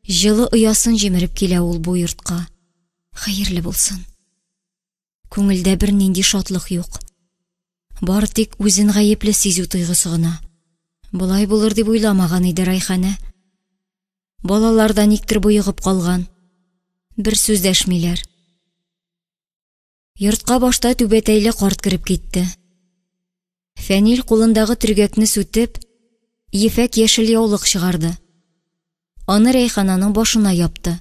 җылы оясын җимереп килә ул бу йортка. Хәерле булсын. Күңелдә бернинди шатлык юк. Бары тик үзен гаепле сизү тойгысы гына. Болай булыр дип уйламаган иде Рәйханә. Балалар да никтер боегып калган. Бер сүз дәшмиләр. Йортка башта түбәтәйле карт кереп китте. Фәнил кулындагы төргәкне сүтеп, ефәк яшел яулык чыгарды. Аны Рәйхананың башына япты.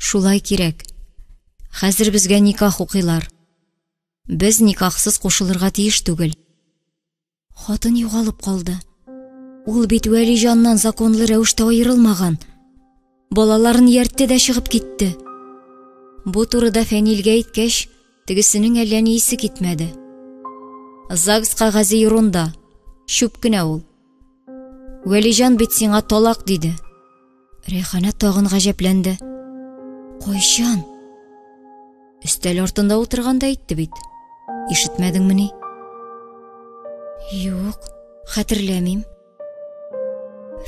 Шулай кирәк. Хәзер безгә никах укыйлар. Без никахсыз кушылырга тиеш түгел. Хатын югалып калды. Ул бит Вәлиҗаннан законлы рәвештә аерылмаган. Балаларын ияртте дә чыгып китте. Бу турыда Фәнилгә әйткәч, тегесенең әллә ни исе китмәде. ЗАГС кәгазе ерунда, чүп кенә ул. Вәлиҗан бит сиңа талак диде. Рәйхана тагын гаҗәпләнде. Кайчан? Өстәл артында утырганда әйтте бит. Ишетмәдеңмени? Юк, хәтерләмим.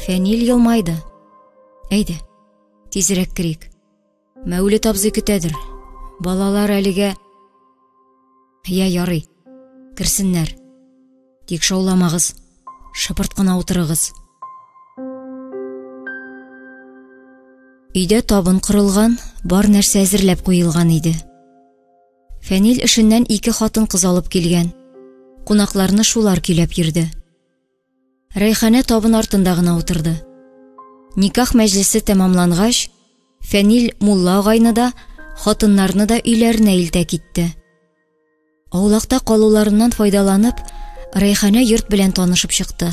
Фәнил елмайды. Әйдә, тизрәк керик. Мәүлет абзый көтәдер. Балалар әлегә... Я, ярый, керсеннәр. Тик шауламагыз, шыпырт кына утырыгыз. Өйдә табын корылган, бар нәрсә әзерләп куелган иде. Фәнил эшеннән ике хатын-кыз алып килгән. Кунакларны шулар көйләп йөрде. Рәйханә табын артында гына утырды. Никах мәҗлесе тәмамлангач, Фәнил мулла агайны да, хатыннарны да өйләренә илтә китте. Аулакта калуларыннан файдаланып, Рәйханә йорт белән танышып чыкты.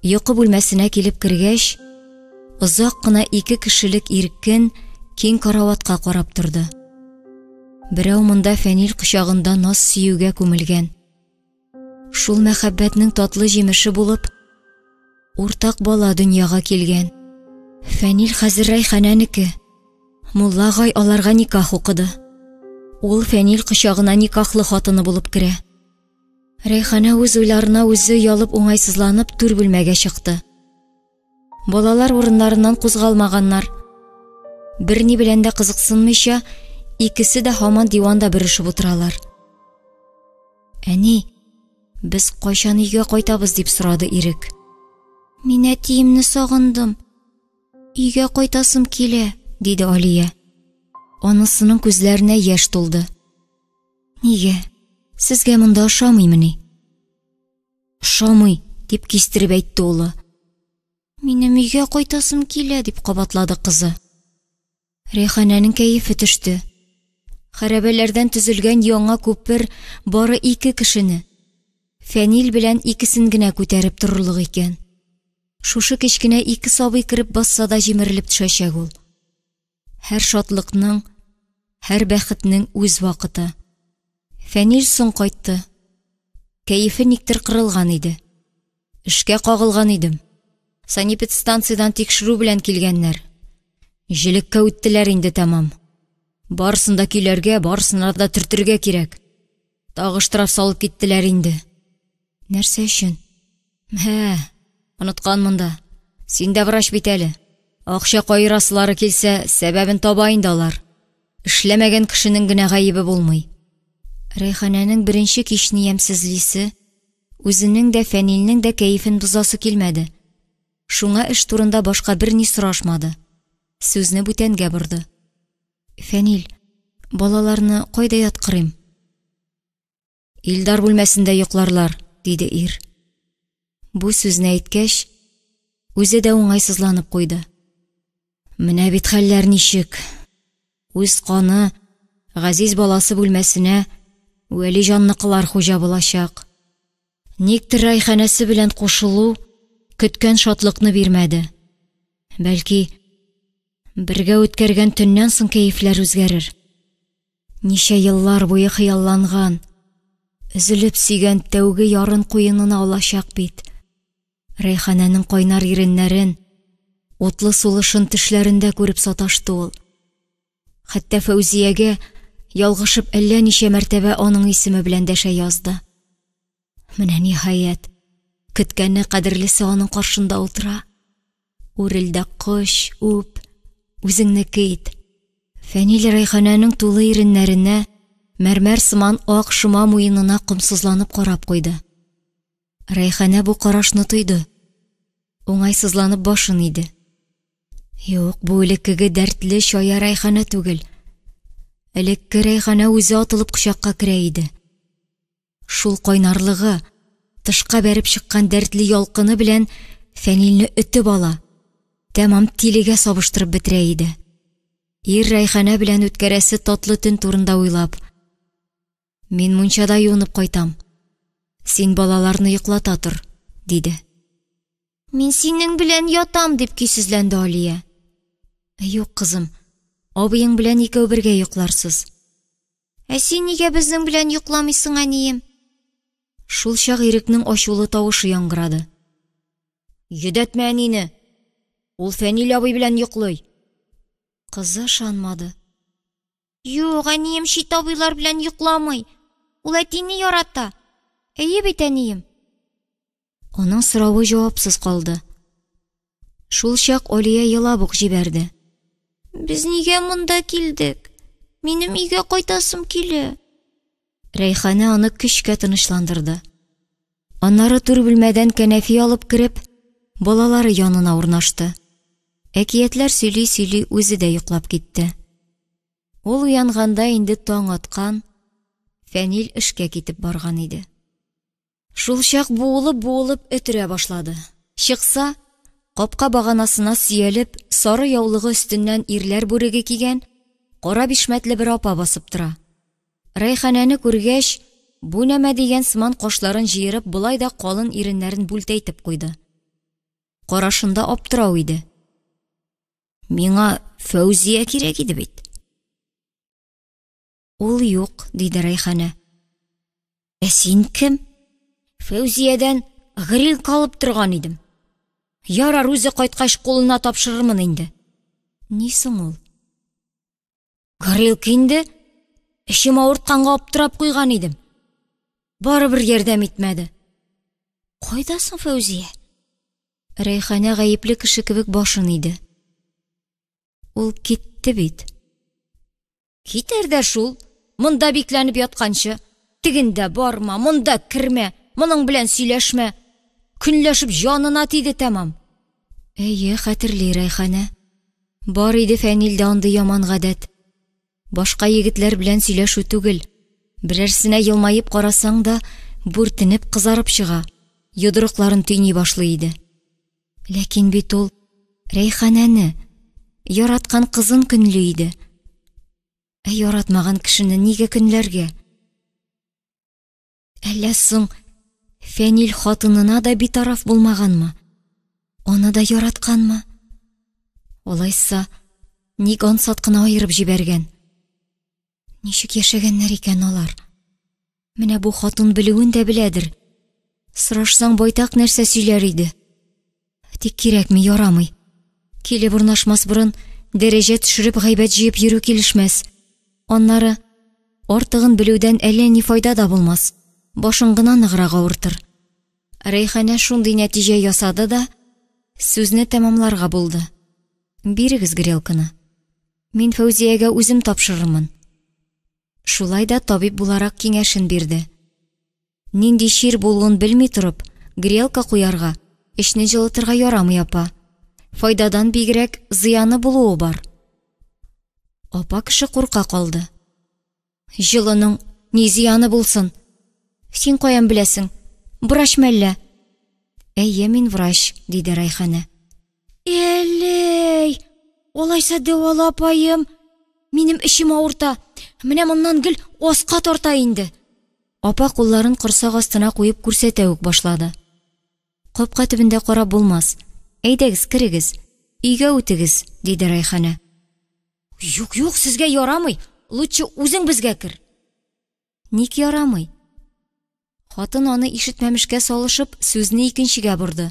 Йокы бүлмәсенә килеп кергәч, озак кына ике кешелек иркен, киң караватка карап торды. Берәү монда Фәнил кочагында наз сөюгә күмелгән. Шул мәхәббәтнең татлы җимеше булып, уртак бала дөньяга килгән. Фәнил хәзер Рәйханәнеке. Мулла агай аларга никах укыды. Ул Фәнил кочагына никахлы хатыны булып керә. Рәйханә үз уйларына үзе оялып, уңайсызланып, түр бүлмәгә чыкты. Балалар урыннарыннан кузгалмаганнар. Берни белән дә кызыксынмыйча, икесе дә һаман диванда бөрешеп утыралар. Әни, без кайчан өйгә кайтабыз, дип сорады Ирек. Мин әтиемне сагындым. Өйгә кайтасым килә, диде Алия. Анысының күзләренә яшь тулды. Нигә? Сезгә монда ошамыймыни? Ошамый, дип кистереп әйтте улы. Минем өйгә кайтасым килә, дип кабатлады кызы. Рәйханәнең кәефе төште. Хәрабәләрдән төзелгән яңа күпер бары ике кешене, Фәнил белән икесен генә күтәреп торырлык икән. Шушы кечкенә ике сабый кереп басса да җимерелеп төшәчәк ул. Һәр шатлыкның, һәр бәхетнең үз вакыты. Фәнил соң кайтты. Кәефе никтер кырылган иде. Эшкә кагылган идем. Санэпидстанциядән тикшерү белән килгәннәр. Җелеккә үттеләр инде тәмам. Барысын да көйләргә, барысына да төртергә кирәк. Тагы штраф салып киттеләр инде. Нәрсә өчен? Мә, онытканмын да. Син дә врач бит әле. Акча каерасылары килсә, сәбәбен таба инде алар. Эшләмәгән кешенең генә гаебе булмый. Рәйханәнең беренче кичне ямьсезлисе, Үзенең дә, Фәнилнең дә кәефен бозасы килмәде. Шуңа эш турында башка берни сорашмады. Сүзне бүтәнгә борды. Фәнил, балаларны кайда яткырыйм? Илдар бүлмәсендә йокларлар, диде ир. Бу сүзне әйткәч, үзе дә уңайсызланып куйды. Менә бит хәлләр ничек. Үз каны, газиз баласы бүлмәсенә Вәлиҗанныкылар хуҗа булачак. Никтер Рәйханәсе белән кушылу көткән шатлыкны бирмәде. Бәлки, бергә үткәргән төннән соң кәефләр үзгәрер. Ничә еллар буе хыялланган, өзелеп сөйгән тәүге ярын куенына алачак бит. Рәйханәнең кайнар иреннәрен, утлы сулышын төшләрендә күреп саташты ул. Хәтта Фәүзиягә ялгышып әллә ничә мәртәбә аның исеме белән дәшә язды. Менә ниһаять, көткәне кадерлесе аның каршында утыра. Үрел дә коч, үп, үзеңнеке ит. Фәнил Рәйханәнең тулы иреннәренә, мәрмәр сыман ак шома муенына комсызланып карап куйды. Рәйханә бу карашны тойды. Уңайсызланып башын иде. Юк, бу элеккеге дәртле, чая Рәйханә түгел. Элекке Рәйханә үзе атылып кочакка керә иде. Шул кайнарлыгы, тышка бәреп чыккан дәртле ялкыны белән Фәнилне өтеп ала, тәмам тилегә сабыштырып бетерә иде. Ир Рәйханә белән үткәрәсе татлы төн турында уйлап, Мин мунчада юынып кайтам. Син балаларны йоклата тор, диде. Мин синең белән ятам, дип көйсезләнде Алия. Юк, кызым, абыең белән икәү бергә йокларсыз. Ә син нигә безнең белән йокламыйсың, әнием? Шул чак Ирекнең ачулы тавышы яңгырады. Йөдәтмә әнине. Ул Фәнил абый белән йоклый. Кызы ышанмады. Юк, әнием чит абыйлар белән йокламый. Ул әтине ярата. Әйе бит, әнием? Аның соравы җавапсыз калды. Шул чак Алия елап ук җибәрде. Без нигә монда килдек? Минем өйгә кайтасым килә. Рәйханә аны көчкә тынычландырды. Аннары түр бүлмәдән кәнәфи алып кереп, балалары янына урнашты. Әкиятләр сөйли-сөйли үзе дә йоклап китте. Ул уянганда инде таң аткан, Фәнил эшкә китеп барган иде. Шулчак буылып-буылып эт өрә башлады. Чыкса, капка баганасына сөялеп, сары яулыгы өстеннән ирләр бүреге кигән, кара бишмәтле бер апа басып тора. Рәйханәне күргәч, бу нәмә дигән сыман кашларын җыерып, болай да калын иреннәрен бүлтәйтеп куйды. Карашында аптырау иде. Миңа Фәүзия кирәк иде бит. Ул юк, диде Рәйханә. Ә син кем? Фәүзиядән грилка алып торган идем. Ярар, үзе кайткач кулына тапшырырмын инде. Ни соң ул? Горилка инде. Эчем авыртканга аптырап куйган идем. Барыбер ярдәм итмәде. Кайда соң Фәүзия? Рәйханә гаепле кеше кебек башын иде. Ул китте бит. Китәр дә шул. Монда бикләнеп ятканчы. Тегендә барма, монда кермә, моның белән сөйләшмә. Көнләшеп җанына тиде тәмам. Әйе, хәтерли Рәйханә. Бар иде Фәнилдә андый яман гадәт. Башка егетләр белән сөйләшү түгел, берәрсенә елмаеп карасаң да, бүртенеп кызарып чыга, йодрыкларын төйни башлый иде. Ләкин бит ул Рәйханәне, яраткан кызын көнли иде. Ә яратмаган кешене нигә көнләргә? Әллә соң Фәнил хатынына да битараф булмаганмы? Аны да яратканмы? Алайса, ник ансат кына аерып җибәргән? Ничек яшәгәннәр икән алар? Менә бу хатын белүен дә беләдер. Сорашсаң, байтак нәрсә сөйләр иде. Тик кирәкми, ярамый. Килеп урнашмас борын, дәрәҗә төшереп гайбәт җыеп йөрү килешмәс. Аннары, артыгын белүдән әллә ни файда да булмас, башың гына ныграк авыртыр. Рәйханә шундый нәтиҗә ясады да, сүзне тәмамларга булды. Бирегез грелканы. Мин Фәүзиягә үзем тапшырырмын. Шулай да табиб буларак киңәшен бирде. Нинди чир булуын белми торып, грелка куярга, эчне җылытырга ярамый, апа. Файдадан бигрәк зыяны булуы бар. Апа кеше курка калды. Җылының ни зыяны булсын? Син каян беләсең? Врач мәллә? Әйе, мин врач, диде Рәйханә. Әлей! Алайса дәвала, апаем. Минем эчем авырта. Менә моннан гел аска тарта инде. Апа кулларын корсак астына куеп күрсәтә үк башлады. Капка төбендә карап булмас. Әйдәгез, керегез. Өйгә үтегез, диде Рәйханә. Юк, юк, сезгә ярамый. Лучше үзең безгә кер. Ник ярамый? Хатын аны ишетмәмешкә салышып, сүзне икенчегә борды.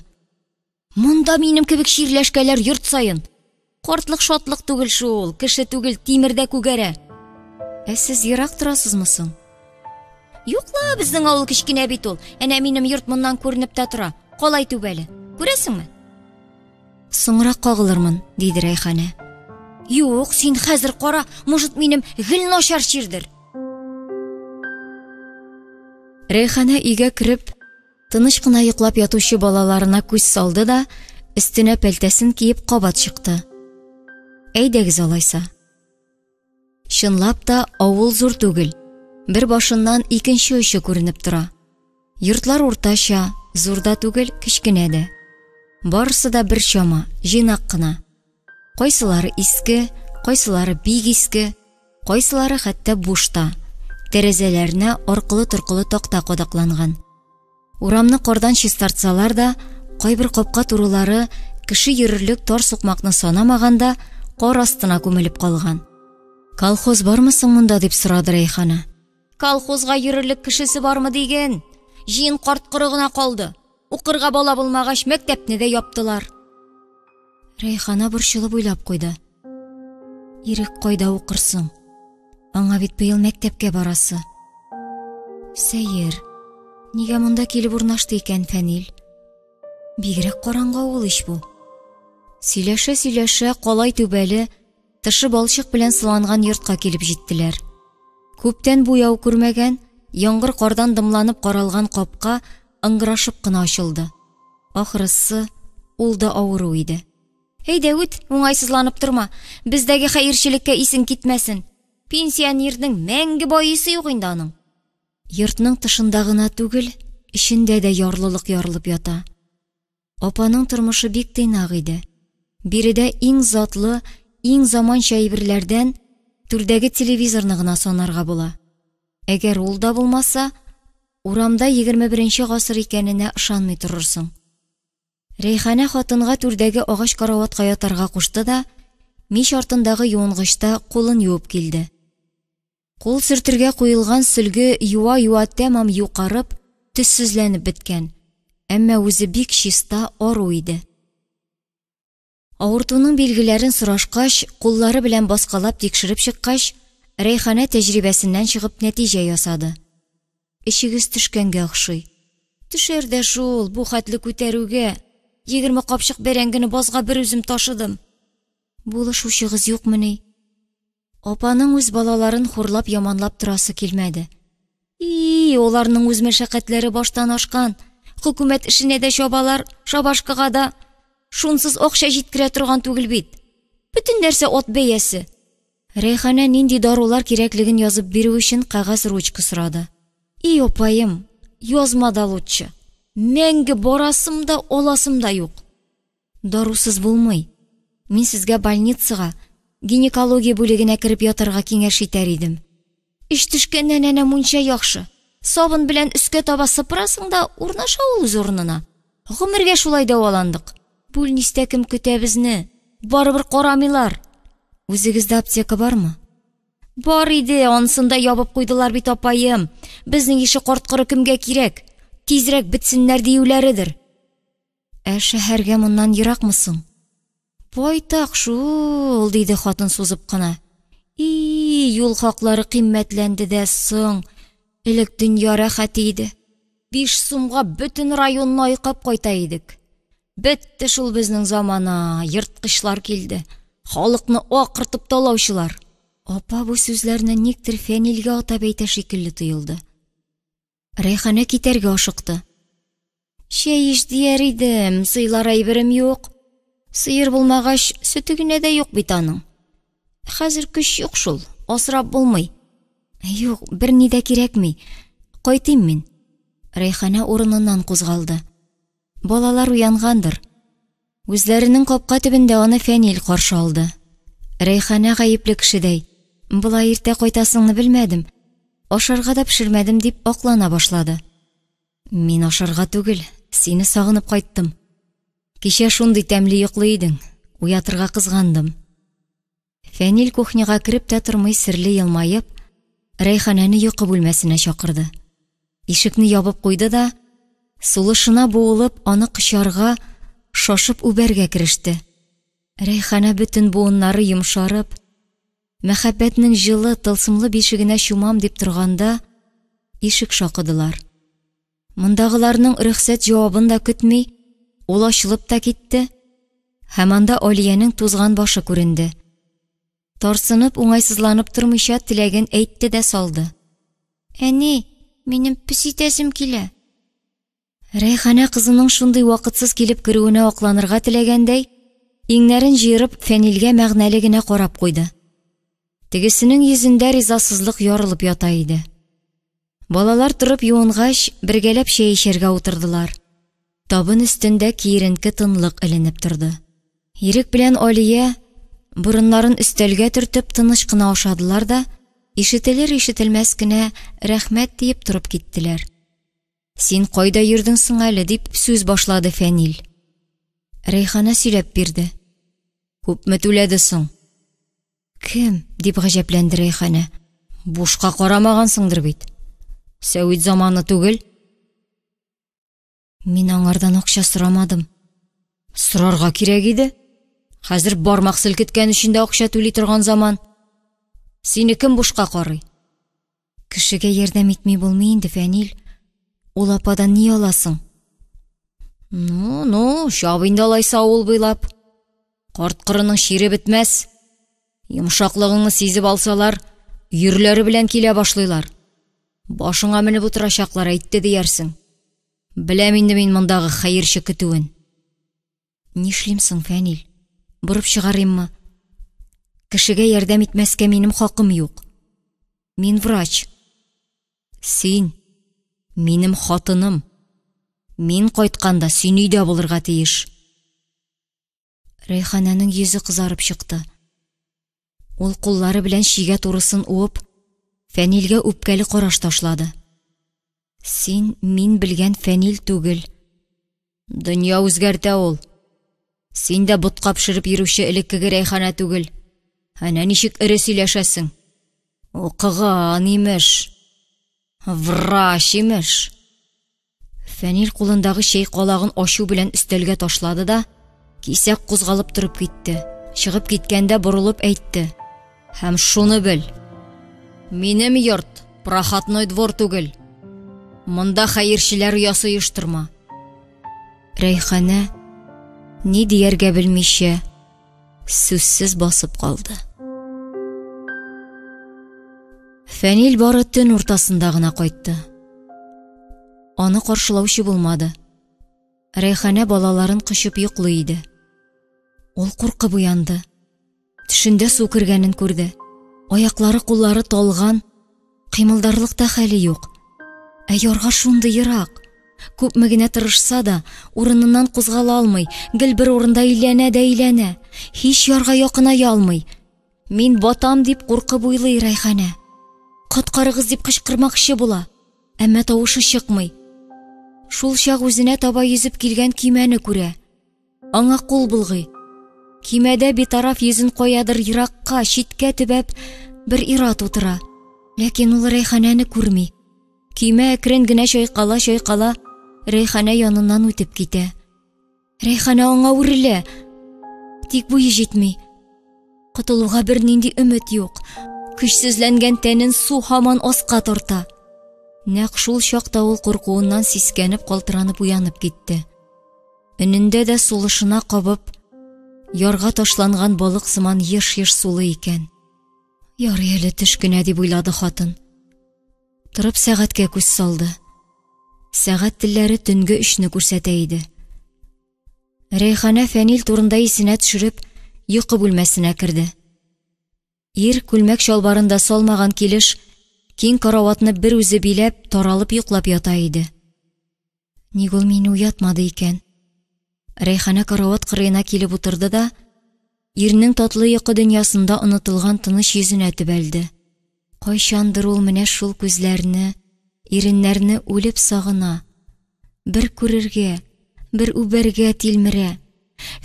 Монда минем кебек чирләшкәләр йорт саен. Картлык шатлык түгел шул, кеше түгел, тимер дә күгәрә. Ә сез ерак торасызмы соң? Юк ла, безнең авыл кечкенә бит ул. Әнә минем йорт моннан күренеп тә тора. Калай түбәле. Күрәсеңме? Соңрак кагылырмын, диде Рәйханә. Юк, син хәзер кара, может, минем гел начар чирдер. Рәйханә өйгә кереп, тыныч кына йоклап ятучы балаларына күз салды да, өстенә пәлтәсен киеп кабат чыкты. Әйдәгез алайса. Чынлап та авыл зур түгел. Бер башыннан икенче очы күренеп тора. Йортлар уртача, зур да түгел, кечкенә дә. Барысы да бер чама, җыйнак кына. Кайсылары иске, кайсылары бик иске, кайсылары хәтта буш та. Тәрәзәләренә аркылы-торкылы такта кадакланган. Урамны кардан чистартсалар да, кайбер капка турылары кеше йөрерлек тар сукмакны санамаганда, кар астына күмелеп калган. Колхоз бармы соң монда дип сорады Рәйхана. Колхозга йөрерлек кешесе бармы диген? Җыен карт-коры гына калды. Укырга бала булмагач, мәктәпне дә яптылар. Рәйхана борчылып уйлап куйды. Ирек кайда укыр соң? Аңа бит быел мәктәпкә барасы. Сәер, нигә монда килеп урнашты икән Фәнил? Бигрәк караңгы авыл ич бу. Сөйләшә-сөйләшә калай түбәле, тышы балчык белән сыланган йортка килеп җиттеләр. Күптән буяу күрмәгән, яңгыр-кардан дымланып каралган капка ыңгырашып кына ачылды. Ахрысы, ул да авыру иде. Әйдә үт, уңайсызланып торма. Бездәге хәерчелеккә исең китмәсен. Пенсионерның мәңге байыйсы юк инде аның. Йортның тышында гына түгел, эчендә дә ярлылык ярылып ята. Апаның тормышы бик тыйнак иде. Биредә иң затлы, иң заманча әйберләрдән түрдәге телевизорны гына санарга була. Әгәр ул да булмаса, урамда 21 гасыр икәненә ышанмый торырсың. Рәйханә хатынга түрдәге агач караватка ятарга кушты да, мич артындагы юынгычта кулын юып килде. Кул сөртергә куелган сөлге юа-юа тәмам юкарып, төссезләнеп беткән, әмма үзе бик чиста, ару иде. Авыртуның билгеләрен сорашкач, куллары белән баскалап тикшереп чыккач, Рәйханә тәҗрибәсеннән чыгып нәтиҗә ясады. Эчегез төшкәнгә охшый. Төшәр дә шул, бу хәтле күтәрүгә. 20 капчык бәрәңгене базга бер үзем ташыдым. Булышучыгыз юкмыни? Апаның үз балаларын хурлап-яманлап торасы килмәде. И, аларның үз мәшәкатьләре баштан ашкан. Хөкүмәт эшенә дә чабалар, шабашкага да. Шунсыз акча җиткерә торган түгел бит. Бөтен нәрсә ат бәясе. Рәйханә нинди дарулар кирәклеген язып бирү өчен кәгазь ручка сорады. И, апаем, язма да лучше. Мәңге барасым да, аласым да юк. Дарусыз булмый. Мин сезгә больницага, гинекология бүлегенә кереп ятарга киңәш итәр идем. Эч төшкәннән әнә мунча яхшы. Сабын белән өскә таба сыпырасың да, урнаша ул үз урынына. Гомергә шулай дәваландык. Бүлнистә кем көтә безне? Барыбер карамыйлар. Үзегездә аптека бармы? Бар иде, анысын да ябып куйдылар бит, апаем. Безнең ише карт-коры кемгә кирәк? Тизрәк бетсеннәр диюләредер. Ә шәһәргә моннан еракмы соң? Байтак шул, диде хатын сузып кына. И, юл хаклары кыйммәтләнде дә соң. Элек дөнья рәхәте иде. 5 сумга бөтен районны айкап кайта идек. Бетте шул безнең замана, ерткычлар килде. Халыкны акыртып талаучылар. Апа бу сүзләрне никтер Фәнилгә атап әйтә шикелле тоелды. Рәйханә китәргә ашыкты. Чәй эч дияр идем, сыйлар әйберем юк. Сыер булмагач, сөте генә дә юк бит аның. Хәзер көч юк шул, асрап булмый. Юк, берни дә кирәкми. Кайтыйм мин. Рәйханә урыныннан кузгалды. Балалар уянгандыр. Үзләренең капка төбендә аны Фәнил каршы алды. Рәйханә гаепле кешедәй, болай иртә кайтасыңны белмәдем, ашарга да пешермәдем дип аклана башлады. Мин ашарга түгел, сине сагынып кайттым. Кичә шундый тәмле йоклый идең, уятырга кызгандым. Фәнил кухняга кереп тә тормый серле елмаеп, Рәйханәне йокы бүлмәсенә чакырды. Ишекне ябып куйды да, сулышына буылып, аны кочарга, шашып үбәргә кереште. Рәйханә бөтен буыннары йомшарып, мәхәббәтнең җылы, тылсымлы бишегенә чумам дип торганда, ишек шакыдылар. Мондагыларның рөхсәт җавабын да көтми, ул ачылып та китте, һәм анда Алиянең тузган башы күренде. Тарсынып, уңайсызланып тормыйча теләген әйтте дә салды. Әни, минем пес итәсем килә. Рәйханә кызының шундый вакытсыз килеп керүенә акланырга теләгәндәй, иңнәрен җыерып, Фәнилгә мәгънәле генә карап куйды. Тегесенең йөзендә ризасызлык ярылып ята иде. Балалар торып юынгач, бергәләп чәй эчәргә утырдылар. Табын өстендә киеренке тынлык эленеп торды. Ирек белән Алия, борыннарын өстәлгә төртеп, тыныч кына ашадылар да, ишетелер-ишетелмәс кенә рәхмәт диеп торып киттеләр. Син кайда йөрдең соң әле, дип сүз башлады Фәнил. Рәйхана сөйләп бирде. Күпме түләде соң? Кем? дип гаҗәпләнде Рәйхана. Бушка карамагансыңдыр бит. Сәвит заманы түгел. Мин аңардан акча сорамадым. Сорарга кирәк иде. Хәзер бармак селкеткән өчен дә акча түли торган заман. Сине кем бушка карый? Кешегә ярдәм итми булмый инде, Фәнил. Ул ападан ни аласың? Ну, ну, чап инде алайса авыл буйлап. Карт-корының чире бетмәс. Йомшаклыгыңны сизеп алсалар, өерләре белән килә башлыйлар. Башыңа менеп утырачаклар, әйтте диярсең. Беләм инде мин мондагы хәерче көтүен. Нишлим соң, Фәнил? Борып чыгарыйммы? Кешегә ярдәм итмәскә минем хакым юк. Мин врач. Син минем хатыным. Мин кайтканда син өйдә булырга тиеш. Рәйхананың йөзе кызарып чыкты. Ул куллары белән чигә турысын уып, Фәнилгә үпкәле караш ташлады. Син мин белгән Фәнил түгел. Дөнья үзгәртә ул. Син дә ботка пешереп йөрүче элеккеге Рәйхана түгел. Әнә ничек эре сөйләшәсең. Укыган, имеш. Врач, имеш. Фәнил кулындагы чәй калагын ачу белән өстәлгә ташлады да, кисәк кузгалып торып китте. Чыгып киткәндә борылып әйтте. Һәм шуны бел. Минем йорт проходной двор түгел. Монда хәерчеләр оясы оештырма. Рәйханә ни дияргә белмичә, сүзсез басып калды. Фәнил бары төн уртасында гына кайтты. Аны каршылаучы булмады. Рәйханә балаларын кочып йоклый иде. Ул куркып уянды. Төшендә су кергәнен күрде. Аяклары, куллары талган, кыймылдарлык та хәле юк. Ә ярга шундый ерак. Күпме генә тырышса да, урыныннан кузгала алмый, гел бер урында әйләнә дә әйләнә. Һич ярга якыная алмый. Мин батам дип куркып уйлый Рәйханә. Коткарыгыз дип кычкырмакчы була, әмма тавышы чыкмый. Шул чак үзенә таба йөзеп килгән көймәне күрә. Аңа кул болгый. Көймәдә битараф йөзен каядыр еракка, читкә төбәп, бер ир-ат утыра. Ләкин ул Рәйханәне күрми. Көймә әкрен генә чайкала-чайкала Рәйханә яныннан үтеп китә. Рәйханә аңа үрелә. Тик буе җитми. Котылуга бернинди өмет юк. Көчсезләнгән тәнен су һаман аска тарта. Нәкъ шул чакта ул куркуыннан сискәнеп, калтыранып уянып китте. Өнендә дә сулышына кабып, ярга ташланган балык сыман еш-еш сулый икән. Ярый әле төш кенә дип уйлады хатын. Торып сәгатькә күз салды. Сәгать телләре төнге өчне күрсәтә иде. Рәйханә Фәнил турында исенә төшереп, йокы бүлмәсенә керде. Ир күлмәк чалбарын да салмаган килеш, киң караватны бер үзе биләп, таралып йоклап ята иде. Ник ул мине уятмады икән? Рәйхана карават кырыена килеп утырды да, ирнең татлы йокы дөньясында онытылган тыныч йөзенә төбәлде. Кайчандыр ул менә шул күзләрне, иреннәрне үлеп сагына, бер күрергә, бер үбәргә тилмерә.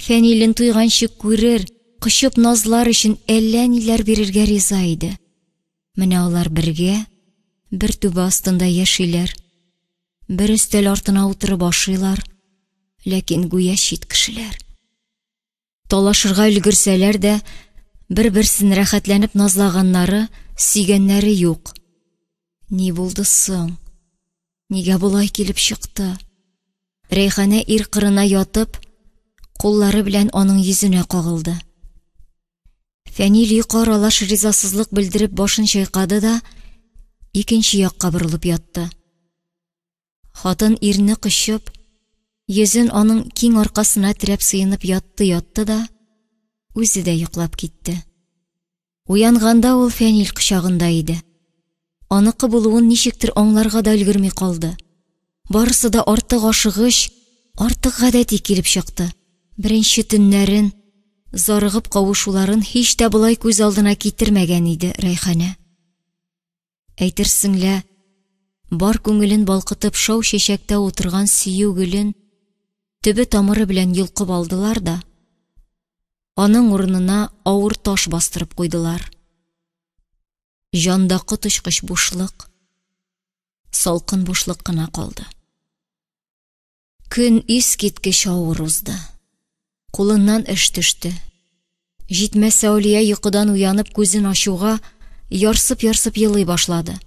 Фәнилен туйганчы күрер, кочып назлар өчен әллә ниләр бирергә риза иде. Менә алар бергә, бер түбә астында яшиләр. Бер өстәл артына утырып ашыйлар, ләкин гүя чит кешеләр. Талашырга өлгерсәләр дә, бер-берсен рәхәтләнеп назлаганнары, сөйгәннәре юк. Ни булды соң? Нигә болай килеп чыкты? Рәйханә ир кырына ятып, куллары белән аның йөзенә кагылды. Фәнил йокы аралаш ризасызлык белдереп башын чайкады да, икенче якка борылып ятты. Хатын ирне кочып, йөзен аның киң аркасына терәп сыенып ятты-ятты да, үзе дә йоклап китте. Уянганда ул Фәнил кочагында иде. Аныкы булуын ничектер аңларга да өлгерми калды. Барысы да артык ашыгыч, артык гадәти килеп чыкты. Беренче төннәрен, зарыгып кавышуларын һич тә болай күз алдына китермәгән иде Рәйханә. Әйтерсең лә, бар күңелен балкытып шау чәчәктә утырган сөю гөлен төбе тамыры белән йолкып алдылар да, аның урынына авыр таш бастырып куйдылар. Җанда коточкыч бушлык, салкын бушлык кына калды. Көн искиткеч авыр узды. Кулыннан эш төште. Җитмәсә, Алия йокыдан уянып күзен ачуга, ярсып-ярсып елый башлады.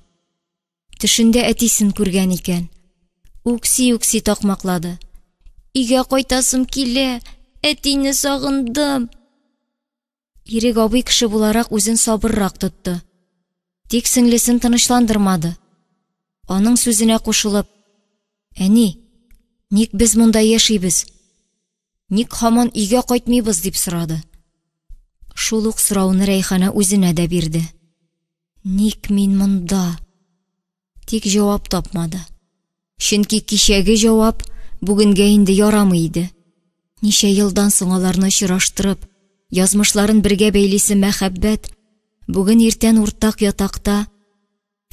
Төшендә әтисен күргән икән. Үкси-үкси такмаклады. Өйгә кайтасым килә, әтине сагындым. Ирек абый кеше буларак үзен сабыррак тотты. Тик сеңлесен тынычландырмады. Аның сүзенә кушылып, Әни, ник без монда яшибез? Ник һаман өйгә кайтмыйбыз, дип сорады. Шул ук сорауны Рәйхана үзенә дә бирде. Ник мин монда? Тик җавап тапмады. Чөнки кичәге җавап бүгенгә инде ярамый иде. Ничә елдан соң аларны очраштырып, язмышларын бергә бәйлисе мәхәббәт бүген иртән уртак ятакта,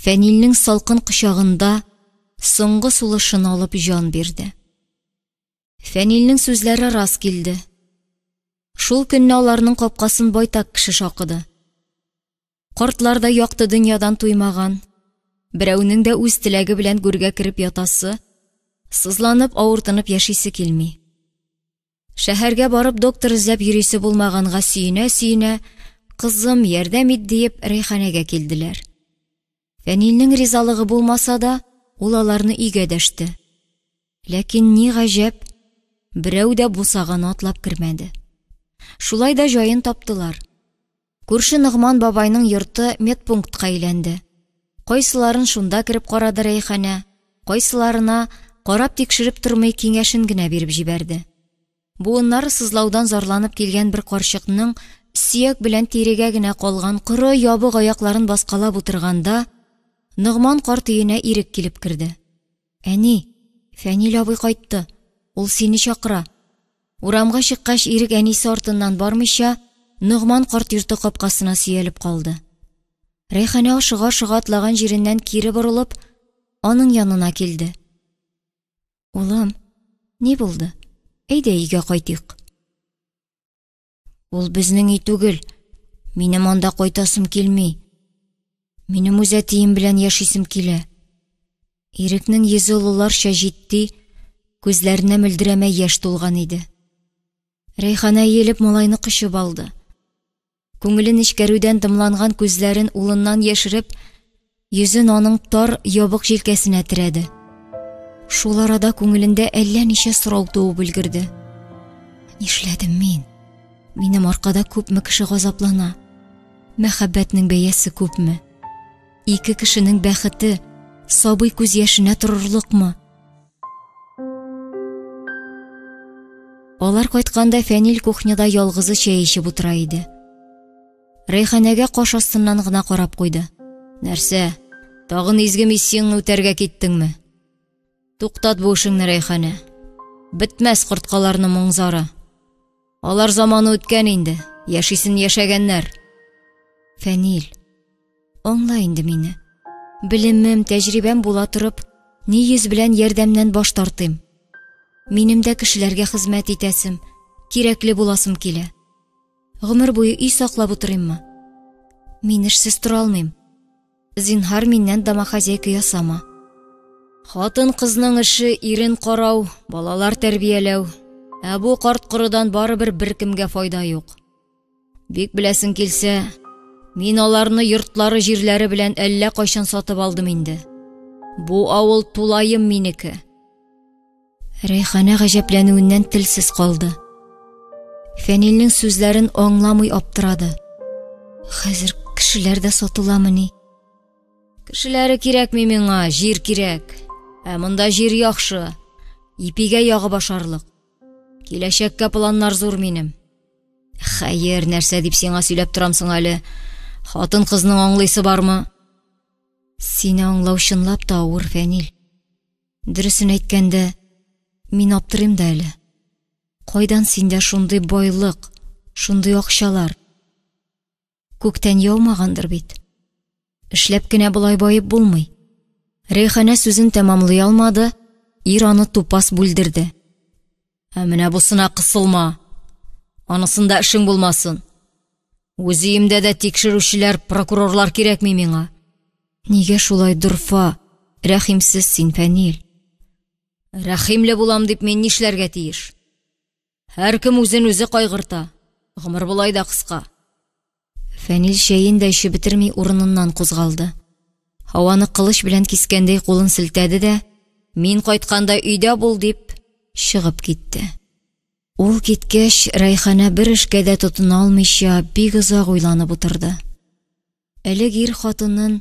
Фәнилнең салкын кочагында соңгы сулышын алып җан бирде. Фәнилнең сүзләре рас килде. Шул көнне аларның капкасын байтак кеше шакыды. Картлар да якты дөньядан туймаган, берәүнең дә үз теләге белән гүргә кереп ятасы, сызланып, авыртынып яшисе килми. Шәһәргә барып доктор эзләп йөрисе булмаганга сөенә-сөенә, кызым, ярдәм ит диеп, Рәйханәгә килделәр. Фәнилнең ризалыгы булмаса да, ул аларны өйгә дәште. Ләкин ни гаҗәп, берәү дә бусаганы атлап кермәде. Шулай да җаен таптылар. Күрше Ногман бабайның йорты медпунктка әйләнде. Кайсыларын шунда кереп карады Рәйханә, кайсыларына карап-тикшереп тормый киңәшен генә биреп җибәрде. Буыннары сызлаудан зарланып килгән бер карчыкның сөяк белән тирегә генә калган коры ябык аякларын баскалап утырганда, Ногман карт өенә Ирек килеп керде. Әни, Фәнил абый кайтты, ул сине чакыра. Урамга чыккач, Ирек әнисе артыннан бармыйча, Ногман карт йорты капкасына сөялеп калды. Рәйханә ашыга-ашыга атлаган җиреннән кире борылып, аның янына килде. Улым, ни булды? Әйдә өйгә кайтыйк. Ул безнең өй түгел. Минем анда кайтасым килми. Минем үз әтием белән яшисем килә. Ирекнең йөзе олыларча җитди, күзләренә мөлдерәмә яшь тулган иде. Рәйхана иелеп малайны кочып алды. Күңеле нечкәрүдән дымланган күзләрен улыннан яшереп, йөзен аның тар, ябык җилкәсенә терәде. Шул арада күңелендә әллә ничә сорау туып өлгерде. Нишләдем мин? Минем аркада күпме кеше газаплана? Мәхәббәтнең бәясе күпме? Ике кешенең бәхете сабый күз яшенә торырлыкмы? Алар кайтканда Фәнил кухняда ялгызы чәй эчеп утыра иде. Рәйханәгә каш астыннан гына карап куйды. Нәрсә, тагын изге миссияңне үтәргә киттеңме? Туктат бу эшеңне, Рәйханә. Бетмәс корткаларның моң-зары. Алар заманы үткән инде, яшисен яшәгәннәр. Фәнил, аңла инде мине. Белемем, тәҗрибәм була торып, ни йөз белән ярдәмнән баш тартыйм? Минем дә кешеләргә хезмәт итәсем, кирәкле буласым килә. Гомер буе өй саклап утырыйммы? Мин эшсез тора алмыйм. Зинһар, миннән домохозяйка ясама. Хатын-кызның эше ирен карау, балалар тәрбияләү. Ә бу карт-корыдан барыбер беркемгә файда юк. Бик беләсең килсә, мин аларны йортлары-җирләре белән әллә кайчан сатып алдым инде. Бу авыл тулаем минеке. Рәйханә гаҗәпләнүеннән телсез калды. Фәнилнең сүзләрен аңламый аптырады. Хәзер кешеләр дә сатыламыни? Кешеләре кирәкми миңа, җир кирәк. Ә монда җир яхшы, ипигә ягып ашарлык. Киләчәккә планнар зур минем. Хәер, нәрсә дип сиңа сөйләп торам соң әле? Хатын-кызның аңлыйсы бармы? Сине аңлау чынлап та авыр, Фәнил. Дөресен әйткәндә, мин аптырыйм да әле. Кайдан синдә шундый байлык, шундый акчалар? Күктән яумагандыр бит. Эшләп кенә болай баеп булмый. Рәйханә сүзен тәмамлый алмады, ир аны тупас бүлдерде. Ә менә бусына кысылма. Анысында эшең булмасын. Үз өемдә дә тикшерүчеләр, прокурорлар кирәкми миңа. Нигә шулай дорфа, рәхимсез син, Фәнил? Рәхимле булам дип мин нишләргә тиеш? Һәркем үзен үзе кайгырта. Гомер болай да кыска. Фәнил чәен дә эчеп бетерми урыныннан кузгалды. Һаваны кылыч белән кискәндәй кулын селтәде дә, «Мин кайтканда өйдә бул», дип чыгып китте. Ул киткәч, Рәйханә бер эшкә дә тотына алмыйча бик озак уйланып утырды. Элек ир хатынын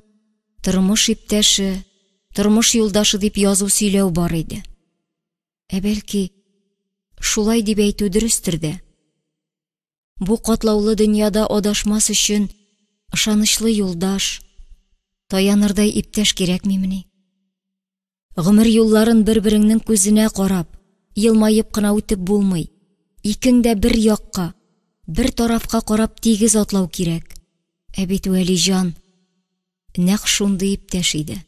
тормыш иптәше, тормыш юлдашы дип язу сөйләү бар иде. Ә бәлки, шулай дип әйтү дөрестер дә. Бу катлаулы дөньяда адашмас өчен ышанычлы юлдаш, таянырдай иптәш кирәкмимени? Гомер юлларын бер-береңнең күзенә карап, елмаеп кына үтеп булмый. Икең дә бер якка, бер тарафка карап тигез атлау кирәк. Ә бит Вәлиҗан нәкъ шундый иптәш иде.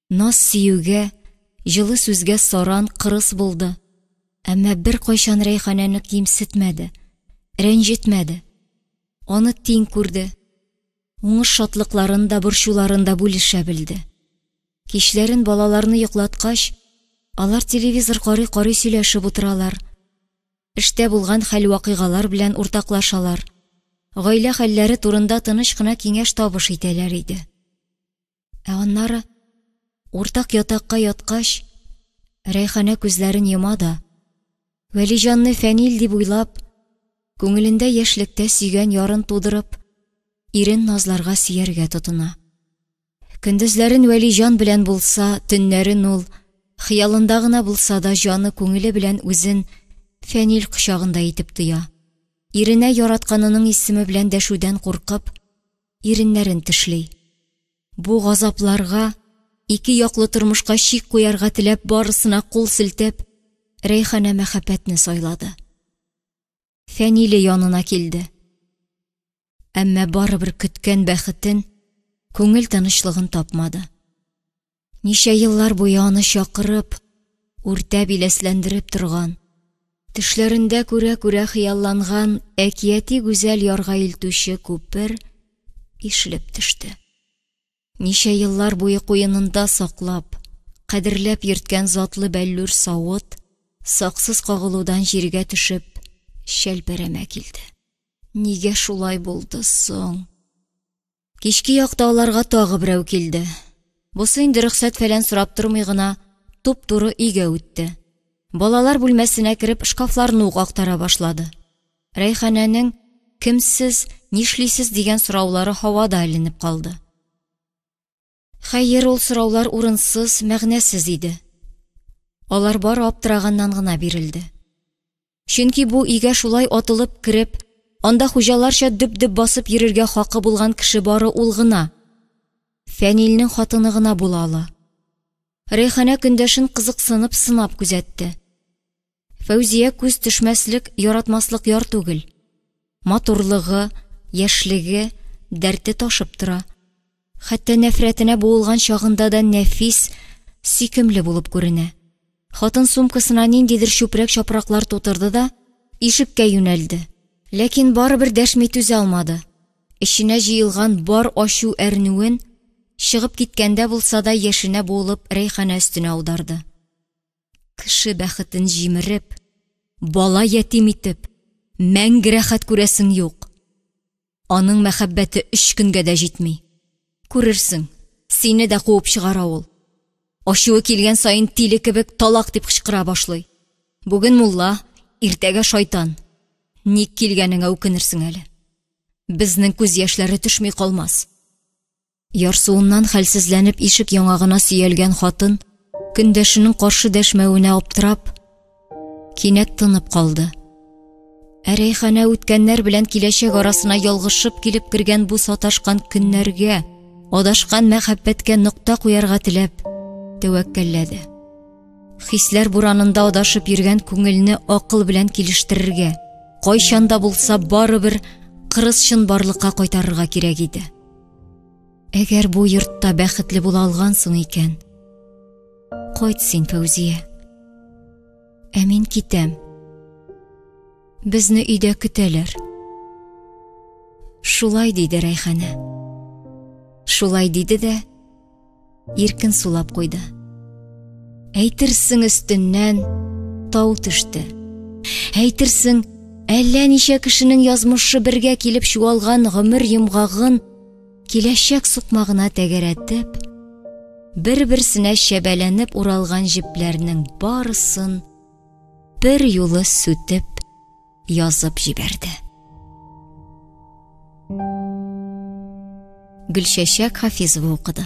Наз сөюгә, җылы сүзгә саран, кырыс булды. Әмма беркайчан Рәйханәне кимсетмәде, рәнҗетмәде. Аны тиң күрде. Уңыш шатлыкларын да, борчуларын да бүлешә белде. Кичләрен балаларны йоклаткач, алар телевизор карый-карый сөйләшеп утыралар. Эштә булган хәл-вакыйгалар белән уртаклашалар. Гаилә хәлләре турында тыныч кына киңәш-табыш итәләр иде. Ә аннары, уртак ятакка яткач, Рәйханә күзләрен йома да, Вәлиҗанны Фәнил дип уйлап, күңелендә яшьлектә сөйгән ярын тудырып, ирен назларга сөяргә тотына. Көндезләрен Вәлиҗан белән булса, төннәрен ул, хыялында гына булса да, җаны күңеле белән үзен Фәнил кочагында итеп тоя. Иренә яратканының исеме белән дәшүдән куркып, иреннәрен тешли. Бу газапларга, ике яклы тормышка чик куярга теләп барысына кул селтәп, Рәйханә мәхәббәтне сайлады. Фәниле янына килде. Әмма барыбер көткән бәхетен, күңел тынычлыгын тапмады. Ничә еллар буе аны чакырып, үртәп иләсләндереп торган, төшләрендә күрә-күрә хыялланган әкияти гүзәл ярга илтүче күпер ишелеп төште. Ничә еллар буе куенында саклап, кадерләп йөрткән затлы бәллүр савыт, саксыз кагылудан җиргә төшеп, чәлпәрәмә килде. Нигә шулай булды соң? Кичке якта аларга тагы берәү килде. Бусы инде рөхсәт-фәлән сорап тормый гына, туп-туры өйгә үтте. Балалар бүлмәсенә кереп, шкафларны ук актара башлады. Рәйханәнең «Кем сез, нишлисез?» дигән сораулары һавада эленеп калды. Хәер, ул сораулар урынсыз, мәгънәсез иде. Алар бары аптыраганнан гына бирелде. Чөнки бу өйгә шулай атылып кереп, анда хуҗаларча дөп-дөп басып йөрергә хакы булган кеше бары ул гына. Фәнилнең хатыны гына була ала. Рәйханә көндәшен кызыксынып сынап күзәтте. Фәүзия күз төшмәслек, яратмаслык яр түгел. Матурлыгы, яшьлеге, дәрте ташып тора. Хәтта нәфрәтенә буылган чагында да нәфис, сөйкемле булып күренә. Хатын сумкасына ниндидер чүпрәк-чапраклар тутырды да ишеккә юнәлде. Ләкин барыбер дәшми түзә алмады. Эченә җыелган бар ачу-әрнүен, чыгып киткәндә булса да яшенә буылып, Рәйханә өстенә аударды. Кеше бәхетен җимереп, бала ятим итеп, мәңге рәхәт күрәсең юк. Аның мәхәббәте өч көнгә дә җитми. Күрерсең, сине дә куып чыгара ул. Ачуы килгән саен тиле кебек талак дип кычкыра башлый. Бүген мулла, иртәгә шайтан. Ник килгәнеңә үкенерсең әле. Безнең күз яшьләре төшми калмас. Ярсуыннан хәлсезләнеп ишек яңагына сөялгән хатын, көндәшенең каршы дәшмәвенә аптырап, кинәт тынып калды. Ә Рәйханә үткәннәр белән киләчәк арасына ялгышып килеп кергән бу саташкан көннәргә, адашкан мәхәббәткә нокта куярга теләп, тәвәккәлләде. Хисләр буранында адашып йөргән күңелне акыл белән килештерергә, кайчан да булса барыбер кырыс чынбарлыкка кайтарырга кирәк иде. Әгәр бу йортта бәхетле була алгансың икән, кайт син, Фәүзия. Ә мин китәм. Безне өйдә көтәләр. Шулай диде Рәйханә. Шулай диде дә иркен сулап куйды. Әйтерсең өстеннән тау төште. Әйтерсең Әллә ничә кешенең язмышы бергә килеп чуалган гомер йомгагын киләчәк сукмагына тәгәрәтеп, бер-берсенә чәбәләнеп уралган җепләрнең барысын бер юлы сүтеп, язып җибәрде. Гөлчәчәк Хафизова укыды.